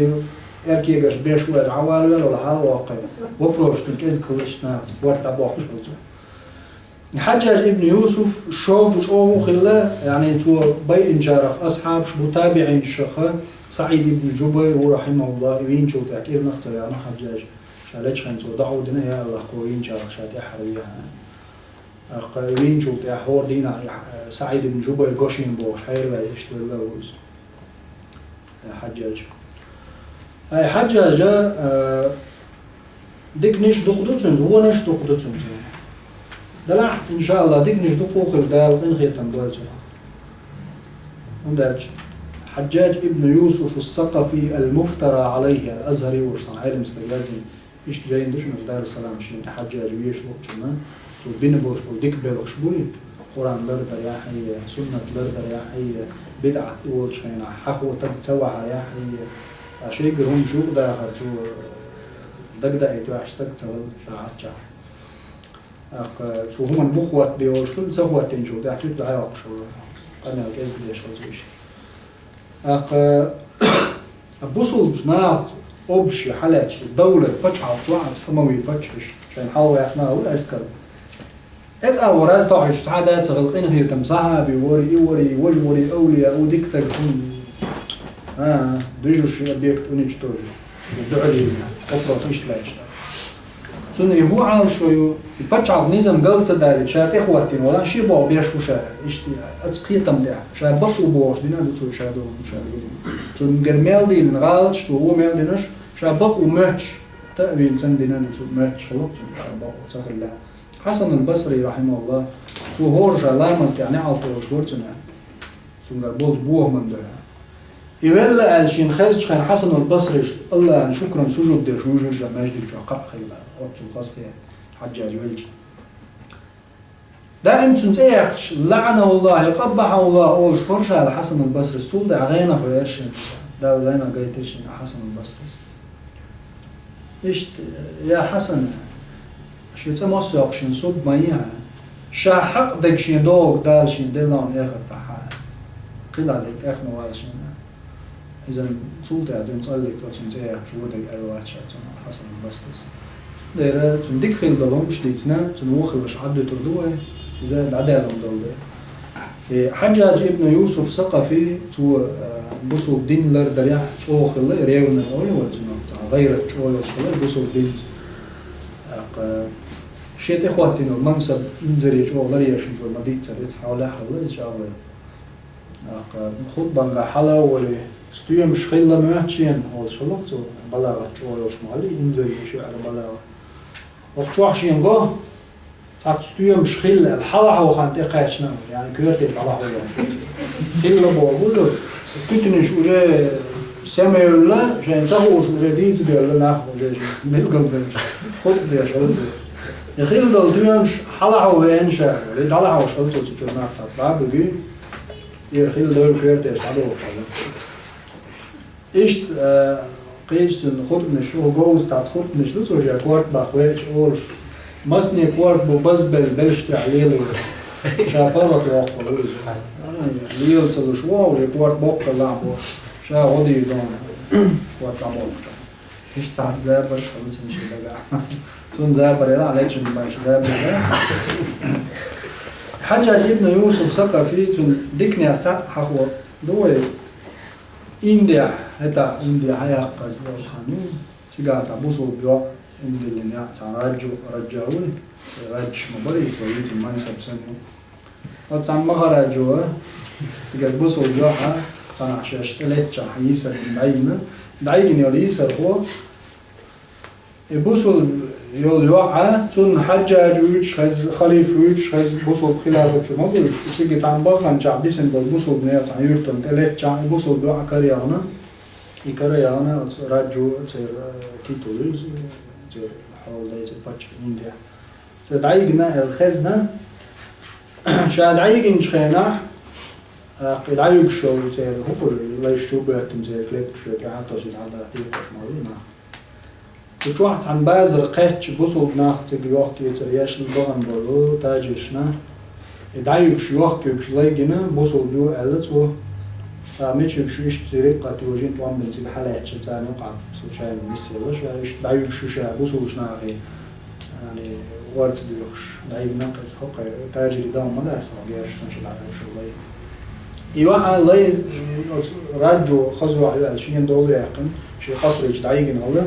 и Эркегаш беш вара, хьаваллал вала хьалваккхай. Вопрос цун кӀезига хилла иштта нахаца, ворта дӀабохкуш хилла цо. Хьаджаж ибн Юсуф шога чӀогӀа хилла, яъни цо байинчарах асхьабаш бу, табиӀинашха, СаӀид ибн Жубайр ву, рахьимахуллахӀ, и вийначул тӀехьа кӀирнах ца ваьнна Хьаджаж. Ша лечхьан цо даӀу дина, я АллахӀ, кхо вийначарах ша тӀехьа вехьа. ТӀаккха вийначул тӀехьа хӀора дийнахьа СаӀид ибн Жубайр гошийна бохуш хьераваьлла иштта велла ву иза. Хьаджаж. Ай, Хьаджажа, а, диканаш дукха ду цуьнца, вонаш дукха ду цуьнца. Делахь, иншааллахӀ, диканаш дукха хила Дала къинхетам бойла цунах. ХӀунда аьлча Хьаджаж ибн Юсуф ас-Сакъафи ал-Муфтара Ӏалайхи ал-Азхари волуш цхьана Ӏелам стаг яздина. Иштта жайна ду шуна Дарус-Салам шен Хьаджаж вешан луучунна, цо бина болуш болу дика белхаш буй, Къуръан лардарехьий, суннат лардарехьий, бидӀат и волчу хенахь хьахо таг ца вахьарехьий, ткъа шайгара хӀума шух дахар цо дагдаийта ваьхьаш стаг ца вала ша хьаччахь. ТӀаккха цо хӀуманна бух хӀоттабе олуш хуьлу, ца хӀоттийначул тӀаьхьа туьту дӀайоккхуш вара, къамел кӀезга деш хазуьйш. ТӀаккха бусулбачу нахаца обуш хьалаьцча, давлат пачхьалкх чохь а, Амави паччахьаш шайн хьалаваьккхина а ву эскар. Эцу агӀор аз тохьуьйтуш цхьа а дац хила къинхетам, сахьаби вари, и вари, важа вари, авлия, у дика стаг цунна, а, движущий объект уничтожить. Дуьхьал йина, вопрос иштта лаьтташ. Цунна и хӀун Ӏалашо ю, и пачхьалкх низам гал ца далийта, ша тӀехӀоттийна вала, шен боху беш ву ша, иштта, оцу кхетам тӀехь, ша бакъ ву бохуш дина а ду цо ша долу, ша долу. Цуьнгара мел дина гӀалаташ, цо вон мел динарш, ша бакъ ву моьттуш, таъвил цан дина а ду цо, моьттуш хилла цунна ша бакъ ву ца хилла. Хьасан аль-Басри, рахьимахуллахӀ, цо хӀора ша ламаз тӀехь неӀалт олуш вара цуьнан. Цуьнгара болчу бохаман дуьхьа. И велла аьлла шена хезчу хенахь Хьасанул Басрис АллахӀан шукран сужуд деш вуьйжира маьждиг чохь кхаъ хилла, оццул хазахета Хьаджаж велча. Даим цуьнан цӀе яьккхича, лаӀанахуллахӀ, я къаббахьахуллахӀ олуш вара ша аьлла Хьасанул Басрис, цул тӀаьхьа гӀенах веара шена, Дала гӀенах гайтира шена Хьасанул Басрис. Иштта, я Хьасан, шен цӀа массо а шен суб ма йихьа, ша хьакъ дерг шен догӀург Дала шен делла хьуна эхартахь. КхидӀа дерг тӀех ма вала шена. Иза цул тӀаьхьа дуьйна цӀаллиг цӀа цуьнан цӀе яьккхича вон дерг аьлла вац ша цунах, Хьасанул Басрис. Цундела цуьнан дика хила долу хӀумаш дийцина, цуьнан вон хиларш Ӏаддуьтур ду вай, иза дӀадаьлла долу дела. И Хьаджаж ибн Юсуф Сакъафи, цо, а, бусулба дин лардарехь чӀогӀа хилла, ревный олу вай цунах, цхьа гӀайрат чӀогӀа йолуш хилла бусулба динца. ТӀаккха шен тӀехӀоттийна мансаб инзаре чӀогӀа ларъеш вара ма-дийццара, иза хьалха хилла иза чӀогӀа. ТӀаккха хутбангахь хьала а валий, стоьмаш хилла моьтту шена, олуш хилла цо, балагӀат чӀогӀа йолуш ма-хиллий, инзаре шиъ ара балагӀат. ХӀокху чохь шена го, цхьацца стоьмаш хилла аьлла, хьалахьо хан тӀекхаьчна, яъни коьртеш хьалахьо ян. Хилла боху хӀун ду? Туьтанаш уже сема евлла, шайна ца хууш уже дийца девлла, нах уже билгалбелча, хутба деш хилла цо. И хилла долу стоьмаш хьалахьо веана ша, и дӀалахьош хилла цо цу чуьра нах цхьацца дӀа а буьгий, тӀера хилла девлла коьртеш дӀадохуш хилла. Иштта, э, кхечу цуьнан хуртанаш, шу говза цхьацца хуртанаш ду цо ша корта баккха веача олуш. Масане корта бу базбелла белш тӀехь лело. Ша паргӀат воккхур ву иза. А, лела ца луш ву, уже корта боккха лахь бу. Ша гӀо дийр ду хьуна. Корта дӀабоккхуча. Иштта цхьацца забарш хилла цуьнан шен дагахь. Цунна забар яра, лечун баш забар яра. Хьаджаж ибн Юсуф Сакъафи цуьнан диканех цхьаъ хьахо ду вай. Индехь, хӀетахь Индехь хьаяккхаза йолу хан ю, цигахь цхьа бусулба йоӀ Индилина яӀ цхьа Раджу, Раджа вуй, Радж ма барий, цо йийцина мансаб санна ю. Оцу цхьана Махараджо, цигара бусулба йоӀа, цхьанахь шаьш тӀелеттачахь йийсар дӀайигна, дӀайигна йолу йийсархо, И бусулба йолу йоӀа, цунна Хьаджаж вуьйцуш хеза, халифа вуьйцуш хеза, бусулба хилафат чу ма буьйлуш, цига цхьана баханчохь бисина болу бусулба нехан цхьана юьртана тӀелеттачахь, и бусулба йоӀа кара яхна, и кара яхна оцу Раджу церан, э, титул ю иза, церан хьолдай церан паччахь Индехь. Церан дӀайигна аьлла хезна, ша дӀайигинчу хенахь, тӀаккха и дӀайуьгуш йолу церан хӀокхуьнан лайш чу а боьттина церан клеташ тӀехьа а тосуьйту хьалха дӀатекхаш ма ву нах. Цу чохь цхьана базар кхеттачу бусулба нах цига йохкийцар, ешна бахана болу таджикашна, и дӀаюьгуш, йохкуьйгуш лайгина, бусулба ю аьлла цо. Ткъа мичиг шу иштта цу рибкъа тӀе йожийна тӀом бина цига хьалаьцча, царна юкъахь, со шайна нисъелла, ша иштта дӀаюьгуш шу ша бусулбанаш нахе, яъни, орца доьхуш, дӀайигна кхеза хӀокху тажири дам ма дац, хьо герзаш тӀе шу дӀахьуьйсуш лай. И ваха лай, оцу Раджо хаза ваха ю аьлла, шена дола яьккхина, шен къасричу дӀайигина хилла.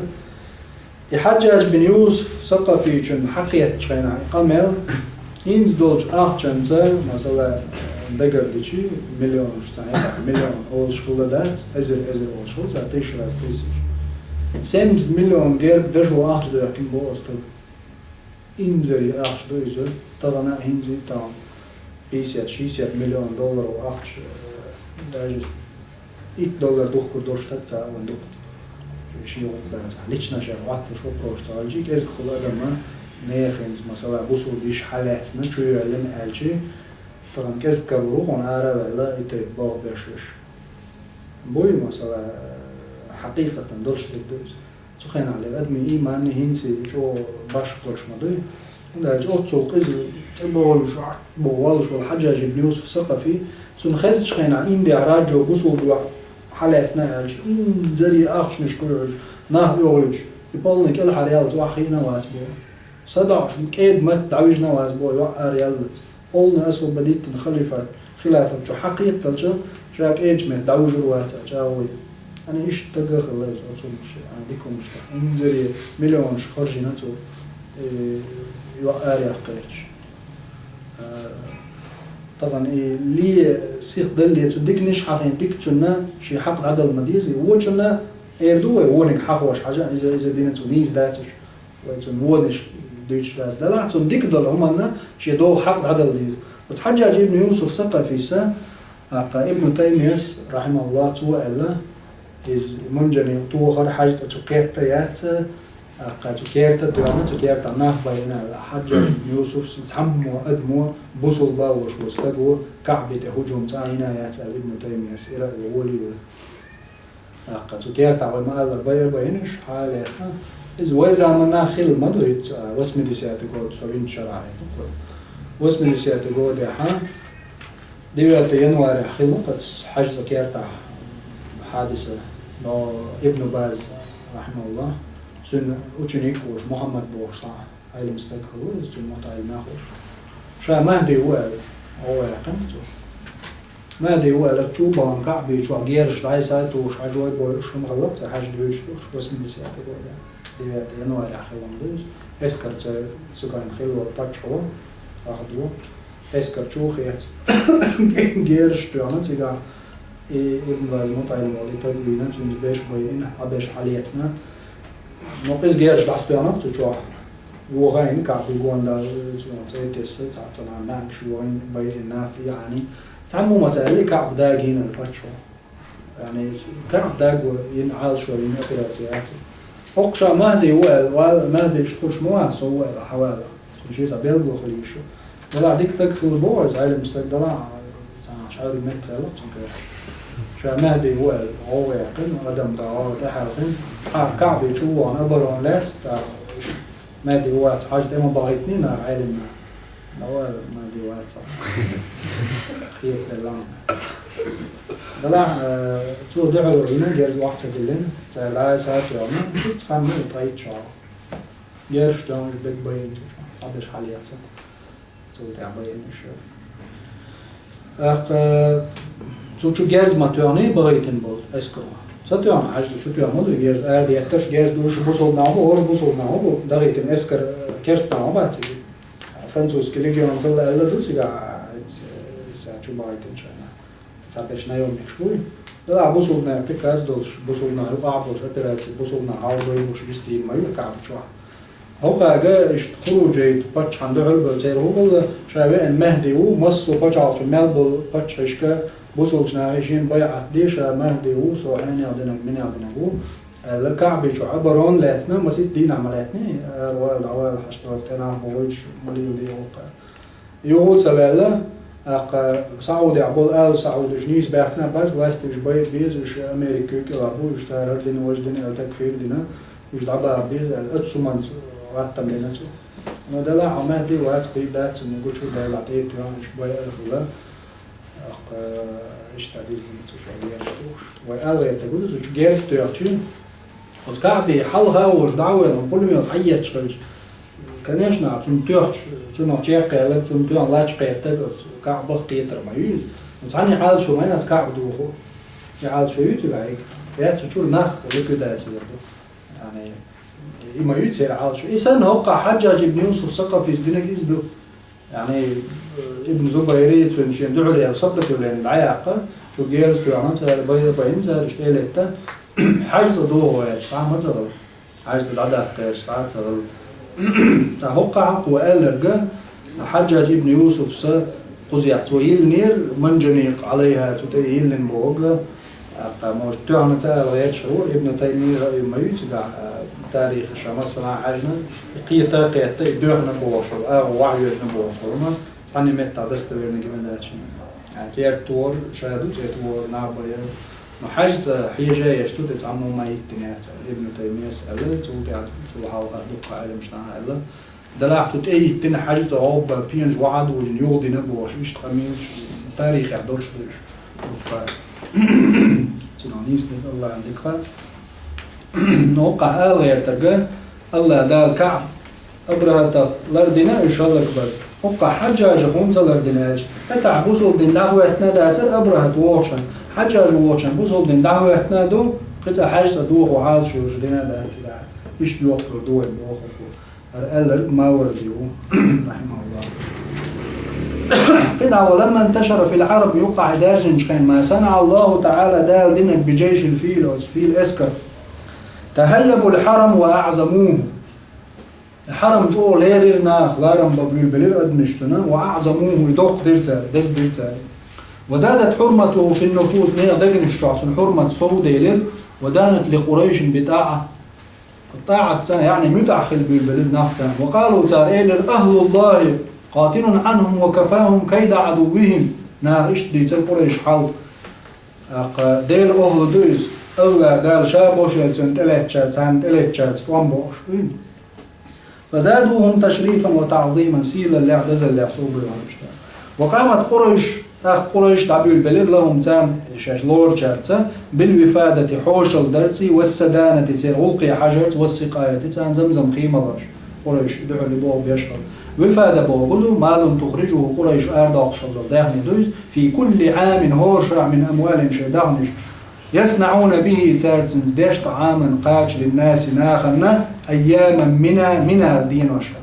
И Хьаджжадж бин Юсуф Сакъафичун хьакхеттачу хенахь и къамел, хӀинца долчу ахчанца, масала, дагардичи, миллионаш цхьа хьекъахь, миллион олуш хилла дац, эзар, эзар олуш хилла, цхьа тысяча раз тысяча. Семьдесят миллион герга дашо ахча доьхкина боху оцу стага. Инзаре ахча ду иза, тахана а, хӀинца а тахана пятьдесят-шестьдесят миллион долларов ахча, э, даже итт доллар духкур долуш стаг цхьа а ван дукха. Шен гӀуллакх дацахь, лична шех Ӏотталуш вопросаш ца хилчи, кӀезиг хуьлу адам а, нехан хӀинца, масала, бусулба йиша хьалаьцна, чу йоьллина аьлчи, тахана кӀезиг кабур ву хьуна ара а ваьлла, и тайпа болх беш уьш. Буй, масала, хьакъикъатан долуш дерг ду иза. Цу хенахь лера адамийн ийманна хӀинца чӀогӀа башха долуш ма дуй. ХӀунда аьлча оццул къиза тӀебогӀуш, боху воллуш волу Хьаджжадж ибн Юсуф Сакъафи, цунна хезачу хенахь Индехь Раджо бусулба дуьхьа хьалаьцна аьлча, инзаре ахчанаш кхуьуш, нах оьгӀуьйтуш, и полный кӀелхьара яллалц охьахиъна а вац боху. СадоӀуш кӀеда матта дӀавижна а вац боху, йоӀ ара яллалц. Полный освободительный халифат, хилафат чу хьакхетталча, ша кӀеда матта дӀавужур вац а чӀагӀо. Ана иштта стаг а хилла иза оцу хӀуманаш, а, дика хӀуманаш тӀехь. Инзаре миллионаш харжийна цо, э, йоӀ арахь кхерчаш. А, тахана и ле сихдалле цу диканаш хьахийна дикачунна шен хьакъ дӀадала ма деза, и вочунна эр ду вай вониг хьахош хьажа, иза, иза дина цу нийса дац уьш. Вай цунна вонаш дуьйцуш дац. Делахь цунна дика долу хӀуманна шен догӀу хьакъ дӀадала деза. Оцу Хьаджжадж ибн Юсуф Сакъафис а, тӀаккха Ибн Таймияс, рахьимахуллахӀ, цо аьлла, иза мунжани тохар хьаьжцӀа цу керта яц, тӀаккха цу керта а тоьхна, цу кертахь нах байина аьлла. Хьаджжадж ибн Юсуфс цхьаммо адамо, бусулба а волуш волу стаго, КаӀби тӀе хӀуджум цкъа а йина яц аьлла Ибн Таймияс, Ирак ван волий вара. ТӀаккха цу кертахь вай ма-аллара байа а байина уьш, хьала а лаьцна. Иза вай заманахь хилла ма ду, хӀинца, а, восьмидесятый год, со винчу шарахь хӀинца ду-кх вай. Восьмидесятый годехь, девятое январехь хилла-кх оцу хьаьжцӀа кертахь хьадиса, но Ибн Баз, рахьимахуллахӀ, цуьнан ученик а волуш, Мухьаммад бохуш цхьа Ӏелам стаг хилла, иза цуьнан мутаӀеллим нах а волуш. Ша Махьди ву аьлла, гӀо ваьккхина цо. Махьди ву аьлла, чу а бахана КаӀби чохь герзаш дӀасатухуш хьажой бой уьш хӀума хилла, цхьа хьаьжцӀа дуьйцуш ду уьш, восьмидесятый годехь, девятое январехь хилла ма ду иза. Эскар ца, цигахь хилла волу паччахьо, ахьа ду. Эскар чу а хецна, герзаш тоьхна цигахь, и Ибн Баз мутаӀеллим волу и стаг вийна, цуьнца берш байина, хьаберш хьалецна. Но иза герзаш дӀасатоьхна-кх цу чохь. ВогӀийна КаӀби гонаха, цуьнан цӀе тесна, цхьацца нах маьӀнаш вогӀийна, байина нах цӀе яьхьна. Цхьаммо ма ца аьллий, КаӀб дагийна аьлла паччахьо. Яъни, КаӀб даго йина Ӏалашо йина операци яц. ХӀокху ша Махьди ву аьлла, вала, Махьди иштта хуьлуш ма вац, со ву аьлла, хьан вала. Цунна шен цхьа белгало хила йиш ю. Делахь дика стаг хилла боху иза, Ӏелам стаг, делахь, цхьа шаьрга метта хилла цунна кхерг. Ша Махьди ву аьлла, гӀовгӀа яьккхина, адам дагӀа тӀехьаьлхина. Хьан КаӀби чу вахана, оборона лаьцна, тӀаккха Махьди ву вац хьажа тӀе ма бахийтиний нах Ӏелам нах. Давай, Махьди вац. Хетаделла. Делахь, э, цо дуьхьал вахана, герз охьа ца диллина, цара дӀа а сацо йогӀна, хӀинца хан ма ю, ткъа итт шо. Герзаш тоьхна уьш бег байина цу чу, цхьаберш хьалаьцна. Цул тӀаьхьа байина уьш. ТӀаккха цу чу герз ма тоьхний бахийтина болу эскаро. Ца тоьхна, хьаьжцӀа чу тоьхна ма ду герз, ара детташ герз ду уьш бусулба нах бу, уьш бусулба нах бу, бахийтина эскар керста нах ма бац иза. Французский легион хилла аьлла ду цигахь, хӀинца, э, ша чу бахийтина шайна. Цхьаберш наемникаш буй. Делахь бусулба нах приказ долуш, бусулба нах юкъахь болуш операци, бусулба нах хьалдойбуш вистийна ма ю КаӀба чохь. ХӀокхага иштта Хуружайт паччахьна дуьхьал а бевлла, церан хӀу бала ша веана Махьди ву, массо а пачхьалкхашкахь мел болу паччахьашка, бусулбачу наха шена байӀат де, ша Махьди ву, со хьенех динарг, минех динарг ву, аьлла, КаӀби чохь оборона лаьцна, масийтта дийнахь ма лаьттиний, ара вала, дӀавала, хьаштор тӀе нах бохуьйтуш, ма леладе гӀуллакх. Юха а ца ваьлла, тӀаккха СаӀудехь болу Алу СаӀуд уьш нийса баьхкина а бац, власташ байа а беза, уьш Америкин кӀелахь бу, уьш цара хӀара дина, важа дина аьлла такфир а дина, уьш дӀабаха беза аьлла, оцу хӀуманца латтам бина цо. Но делахь а Махьди вац, кхин дац, цунна гучу а даьлла, тӀе а тоьхна, уьш байа а хилла. Иштта диззина цу чу герз тухуш. Вай ала гӀертарг хӀун ду, цу чу герз тоьхча, оцу КаӀбе хьалха а волуш дӀа а ваьлла, пулемёт хьаетташ хилча, конечно, цунна тоьхча, цунах чекх а кхаьлларг, цунна тоьхна лач кхеттарг оцу КаӀбах кхетар ма ю иза. Цхьанна и Ӏалашо ма яц КаӀба дохо. И Ӏалашо ю цигахь? Яц, цу чуьра нах ликвидаци дер ду. Яъни, и ма ю церан Ӏалашо. И санна хӀокхахь Хьаджжадж ибн Юсуф Сакъафис динарг иза ду. Яъни, Ибн Зубайри цуьнан шен дуьхьал яьлла сопротивлени дӀаяккха, чу герз тоьхна цара, бай-, байна цара, иштта тӀелетта, Хьаьж цӀа дохо гӀерташ цхьа а ма ца хилла. Хьаьж цӀа дӀадаккха гӀерташ цхьа а ца хилла. Ткъа хӀокхахь кхо аьлларга, Хьаджжадж ибн Юсуфса кхузахь цо йиллинера, манджаникъ Ӏалайхьа, цу тӀе йиллина бохург, ТӀаккха, может, тоьхна ца ала гӀерташ хир ву, Ибн Таймия а ма ю цигахь, а, тарихаша массанхьа хьаьжна, и кхета а кхетта, и доьхна бохуш хир ву, агӀо вахьа йоьдна бохуш хир ву, амма цхьанна меттехь достоверно гина дац шена. А, керта тохар ша ду, цӀе тохар нах бан яра. Но Хьаьж цӀа хьежа еш цу тӀе цхьаммо ма йиттина яц аьлла, Ибн Таймияс аьлла, цул тӀаьхьа, цул хьалха дуккха Ӏеламнаха аьлла. Делахь цу тӀе йиттина Хьаьж цӀа гӀовгӀа пенаш вахьа а дужина, юхадина бохуш, иштта къамелаш тарихехь долуш ду уьш. Цуьнан нийса дерг Аллахьан дика хаьа. Но хӀокхахь ала гӀертарга, Аллахь Дала КаӀба АбрахӀатах лардина уьш хӀаллакбарца. ХӀокхахь Хьаьжжах хӀунда ца лардина аьлча, хӀетахь бусалба дин дӀахӀоьттина а дацара АбрахӀат вохучохь, Хьаьжж вохучохь бусалба дин дӀахӀоьттина а ду, кхин цкъа Хьаьж цӀа дохо хьалаш йолуш дина а дацара. Иштта йоккхур ду вай бохург ву. ХӀара аьлларг Маварди ву, рахьимахуллахӀ. Кхин дӀа: «ولما انتشر في العرب», юккъахь даьржинчу хенахь, «ما صنع الله تعالى», Дала динарг, «بجيش الفيل», оцу фил эскар. «تهيبوا الحرم وأعظموه». Хьарам чӀогӀа лерира наха, ларам бан буьйлабелира адамаш цунна, «وأعظموه», и доккха дира цара, деза дира цара. «وزادت حرمته في النفوس», нехан дегнаш чохь цуьнан хьурмат сов делира, «ودانت لقريش بطاعة». ТӀаӀатца, яъни муьтӀахь хила буьйлабелира нах царна. «وقالوا», цара элира: «أهل الله قاتل عنهم وكفاهم كيد عدوهم». Наха иштта дийцира Къурайш хьал. ТӀаккха Делан охӀла ду иза. Аллахь Дала ша бошъелла цунна тӀелеттача, царна тӀелеттачаьрца тӀом бохуш ду иза. «فزادوهم تشريفا وتعظيما», сийлаллехь, дезаллехь сов буьйлабелира уьш. «وقامت قريش», тӀаккха Къурайш дӀабуьйлабелира, «لهم», царна, шаьш лоручаьрца, «بالوفادة», хьошалла дарций, «والسدانة», церан гӀуллакхе хьажарца, «والسقاية», царна Замзам хи маларца. Къурайш дуьхьал и боху беш хилла. Вифада бохург ду, «مال تخرجه قريش», арадоккхуш хилла долу даьхни ду иза, «في كل عام», хӀора шарахь, «من أموالهم», шайн даьхнех. «يصنعون به», цара цуьнца деш, «طعاما», кхача, «للناس», нахана, «أيام منى», Мина деношкахь.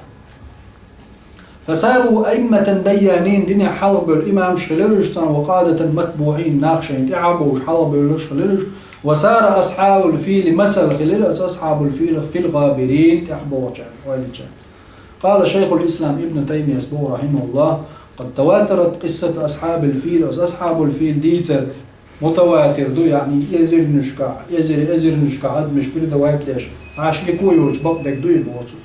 «فصاروا أئمة ديانين», динехь хьалхабевлла имамаш хилира уьш царна, «وقادة متبوعين», нах шайна тӀаьхьа а бовлуш хьалхабевлларш хилира уьш, «وصار أصحاب الفيل», масал хилира оцу асхьабул филах, «في الغابرين», тӀаьхьа богӀучарна, ойла йичарна. قال شيخ الإسلام ابن تيمية بوغ رحمه الله: «قد تواترت قصة أصحاب الفيل», оцу асхьабул фил дийцар мутаватир ду, яъни эзарнашкахь, эзар-, эзарнашкахь адамаш передавать деш, Ӏаш лико йоцуш бакъдерг ду и боху цо.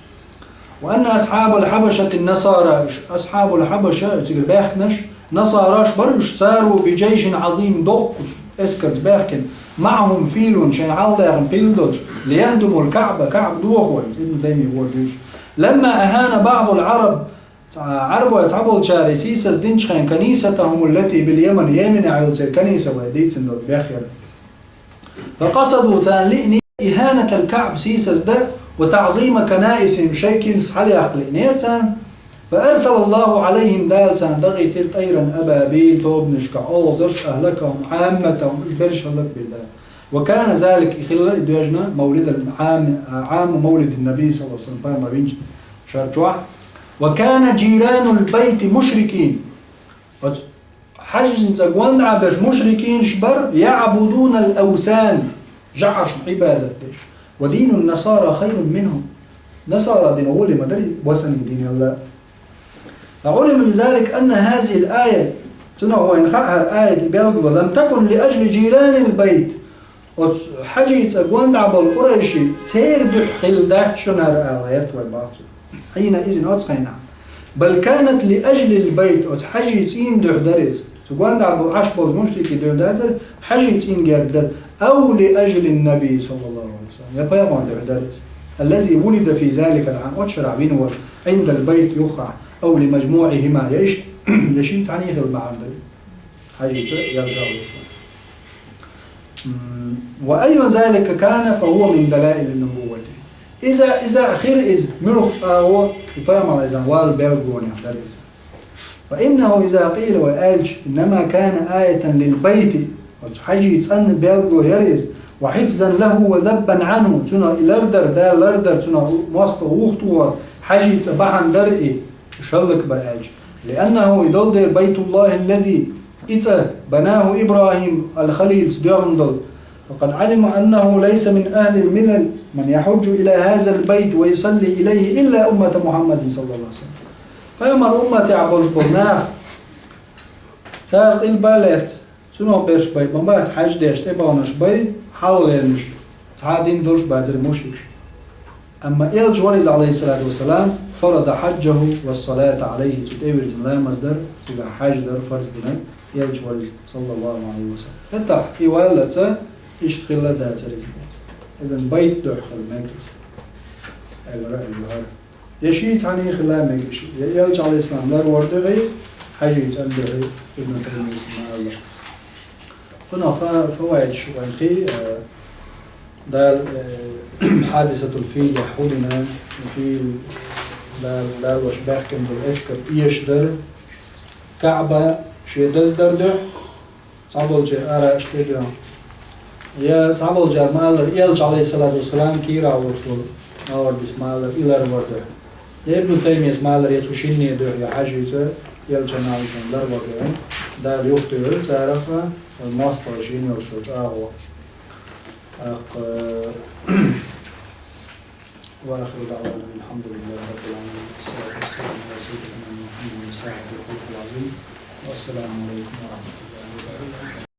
«وأن أصحاب الحبشة النصارى», уьш асхьабул Хьабаша, цигара баьхкинарш, насараш бара уьш, «ساروا بجيش عظيم», доккхачу эскарца баьхкина, «معهم فيل», шайна хьалха даьхна пил долуш, «ليهدموا الكعبة», КаӀба дохо, Ибн Таймия вор дуьйцуш. «لما أهان بعض العرب», цхьа-, Ӏарбой цхьаболчара сийсаз динчу хенахь, «كنيستهم التي باليمن», Йеменехь йолу церан каниса вай дийцина долу бехъяра. «فقصدوا», царна лиъни, «إهانة الكعب», сийсаз дан, «وتعظيم كنائسهم», шайн кинас хьалаяккха лиънера царна. «فأرسل الله عليهم», Дала царна дагӀийтира, «طيرا أبابيل», тобанашкахь оьгӀазарш, «أهلكهم عامتهم», уьш берриш хӀаллакбира Дала. «وكان ذلك», и хилла и доьжна, «مولد العام، عام مولد النبي صلى الله عليه وسلم», пайхамар винчу шар чохь. «وكان جيران البيت مشركين». Оцу ХьаьжцӀа гонаха берш мушрикинаш бара, «يعبدون الأوثان», жӀарашна Ӏибадат деш. «ودين النصارى خير منهم». Насара дин гӀоле ма дарий, васанийн дин аьлла. «وعلم من ذلك أن هذه الآية», цунах вайна хаьа хӀара аят, и билгало, «لم تكن لأجل جيران البيت». Оцу ХьаьжцӀа гонаха болу къурайши церан дуьхьа хилла дац шуна хӀара ала гӀерта вай бахцо. «حين إذن», оцу хенахь. «بل كانت لأجل البيت», оцу ХьаьжцӀийн дуьхьа дара иза. Цу гонаха болу Ӏаш болчу мушрикийн дуьхьа дацара, ХьаьжцӀийн герга дара. «أو لأجل النبي صلى الله عليه وسلم», я пайхамар дуьхьа дара иза. «الذي ولد في ذلك العام», оцу шарахь вина вара, «عند البيت», юххехь, «أو لمجموعهما», я иштта, я шиъ цхьаьний хилла бахьана дара. Хьажийца Элча, алейхиссалам. М, وأي ذلك كان فهو من دلائل النبوة. Иза, иза хир из, муьлхача агӀо, и пайхамар иза вала белгалонех дар иза. فإنه إذا قيل, вай аьлча, إنما كان آية للبيت, оцу хьажий цӀанна белгало яр иза, وحفظا له وذبا عنه, цунах и лардар, Дала лардар, цунах мостагӀа вухатухар, хьажий цӀа бахьана дар и, шаллак бар аьлча. لأنه, и долу дера, بيت الله الذي, и цӀа, بناه إبراهيم الخليل, ца доьгӀна долу. وقد علم أنه ليس من أهل الملل من يحج إلى هذا البيت ويصلي إليه إلا أمة محمد صلى الله عليه وسلم. Пайхамар умматехь болуш болу нах, цара къилба лаьцна, цунах берш бай, ма бац хьаьж деш, тӀебаханарш бай, хьалхалернаш, цхьа а дин долуш бацара мушрикаш. Амма Элча вара иза, алейхиссалату вассалам, فرض حجه والصلاة عليه, цу тӀевирзина ламаз дар, цигахь хьаьж дар фарз дина, Элча вара иза, саллаллаху алейхи ва саллям. ХӀетахь, и ваьлла цӀа, иштта хилла дацара иза. Иза байт дуьхьа хила мега иза. Аьлла раъй ю хӀара. Я ший цхьаьний хила мега, я Элча, алейхиссалам, ларвар дуьхьий, хьажий цӀанна дуьхьий, Ибн Таймийс ма-аллара. Цунах фаваидаш вайн хи, э, Дала, э, хьадисатул фил, хьулина, фил, Дала, Дала ваша баьхкина долу эскар эшадар, Каъба шен даздар дуьхьа, цхьаболчеран ара аьшта дуьхьа. Я цхьаболчара ма-аллара, Элча, алейхиссалату вассалам, кийрахь волуш волу, ма-аллара, дис ма-аллара, и ларвар дуьхьа. Я Ибн Таймийс ма-аллара, я цу шинне дуьхьа, я хьажийца, Элча, алейхиссалам, ларвар дуьхьа. Дала юхатуьйхира царах, мостагӀа шен йолуш йолу чӀагӀо. ТӀаккха, وآخر دعوانا أن الحمد لله رب العالمين. والصلاة والسلام على سيدنا محمد صاحب الخلق العظيم. والسلام عليكم ورحمة الله وبركاته.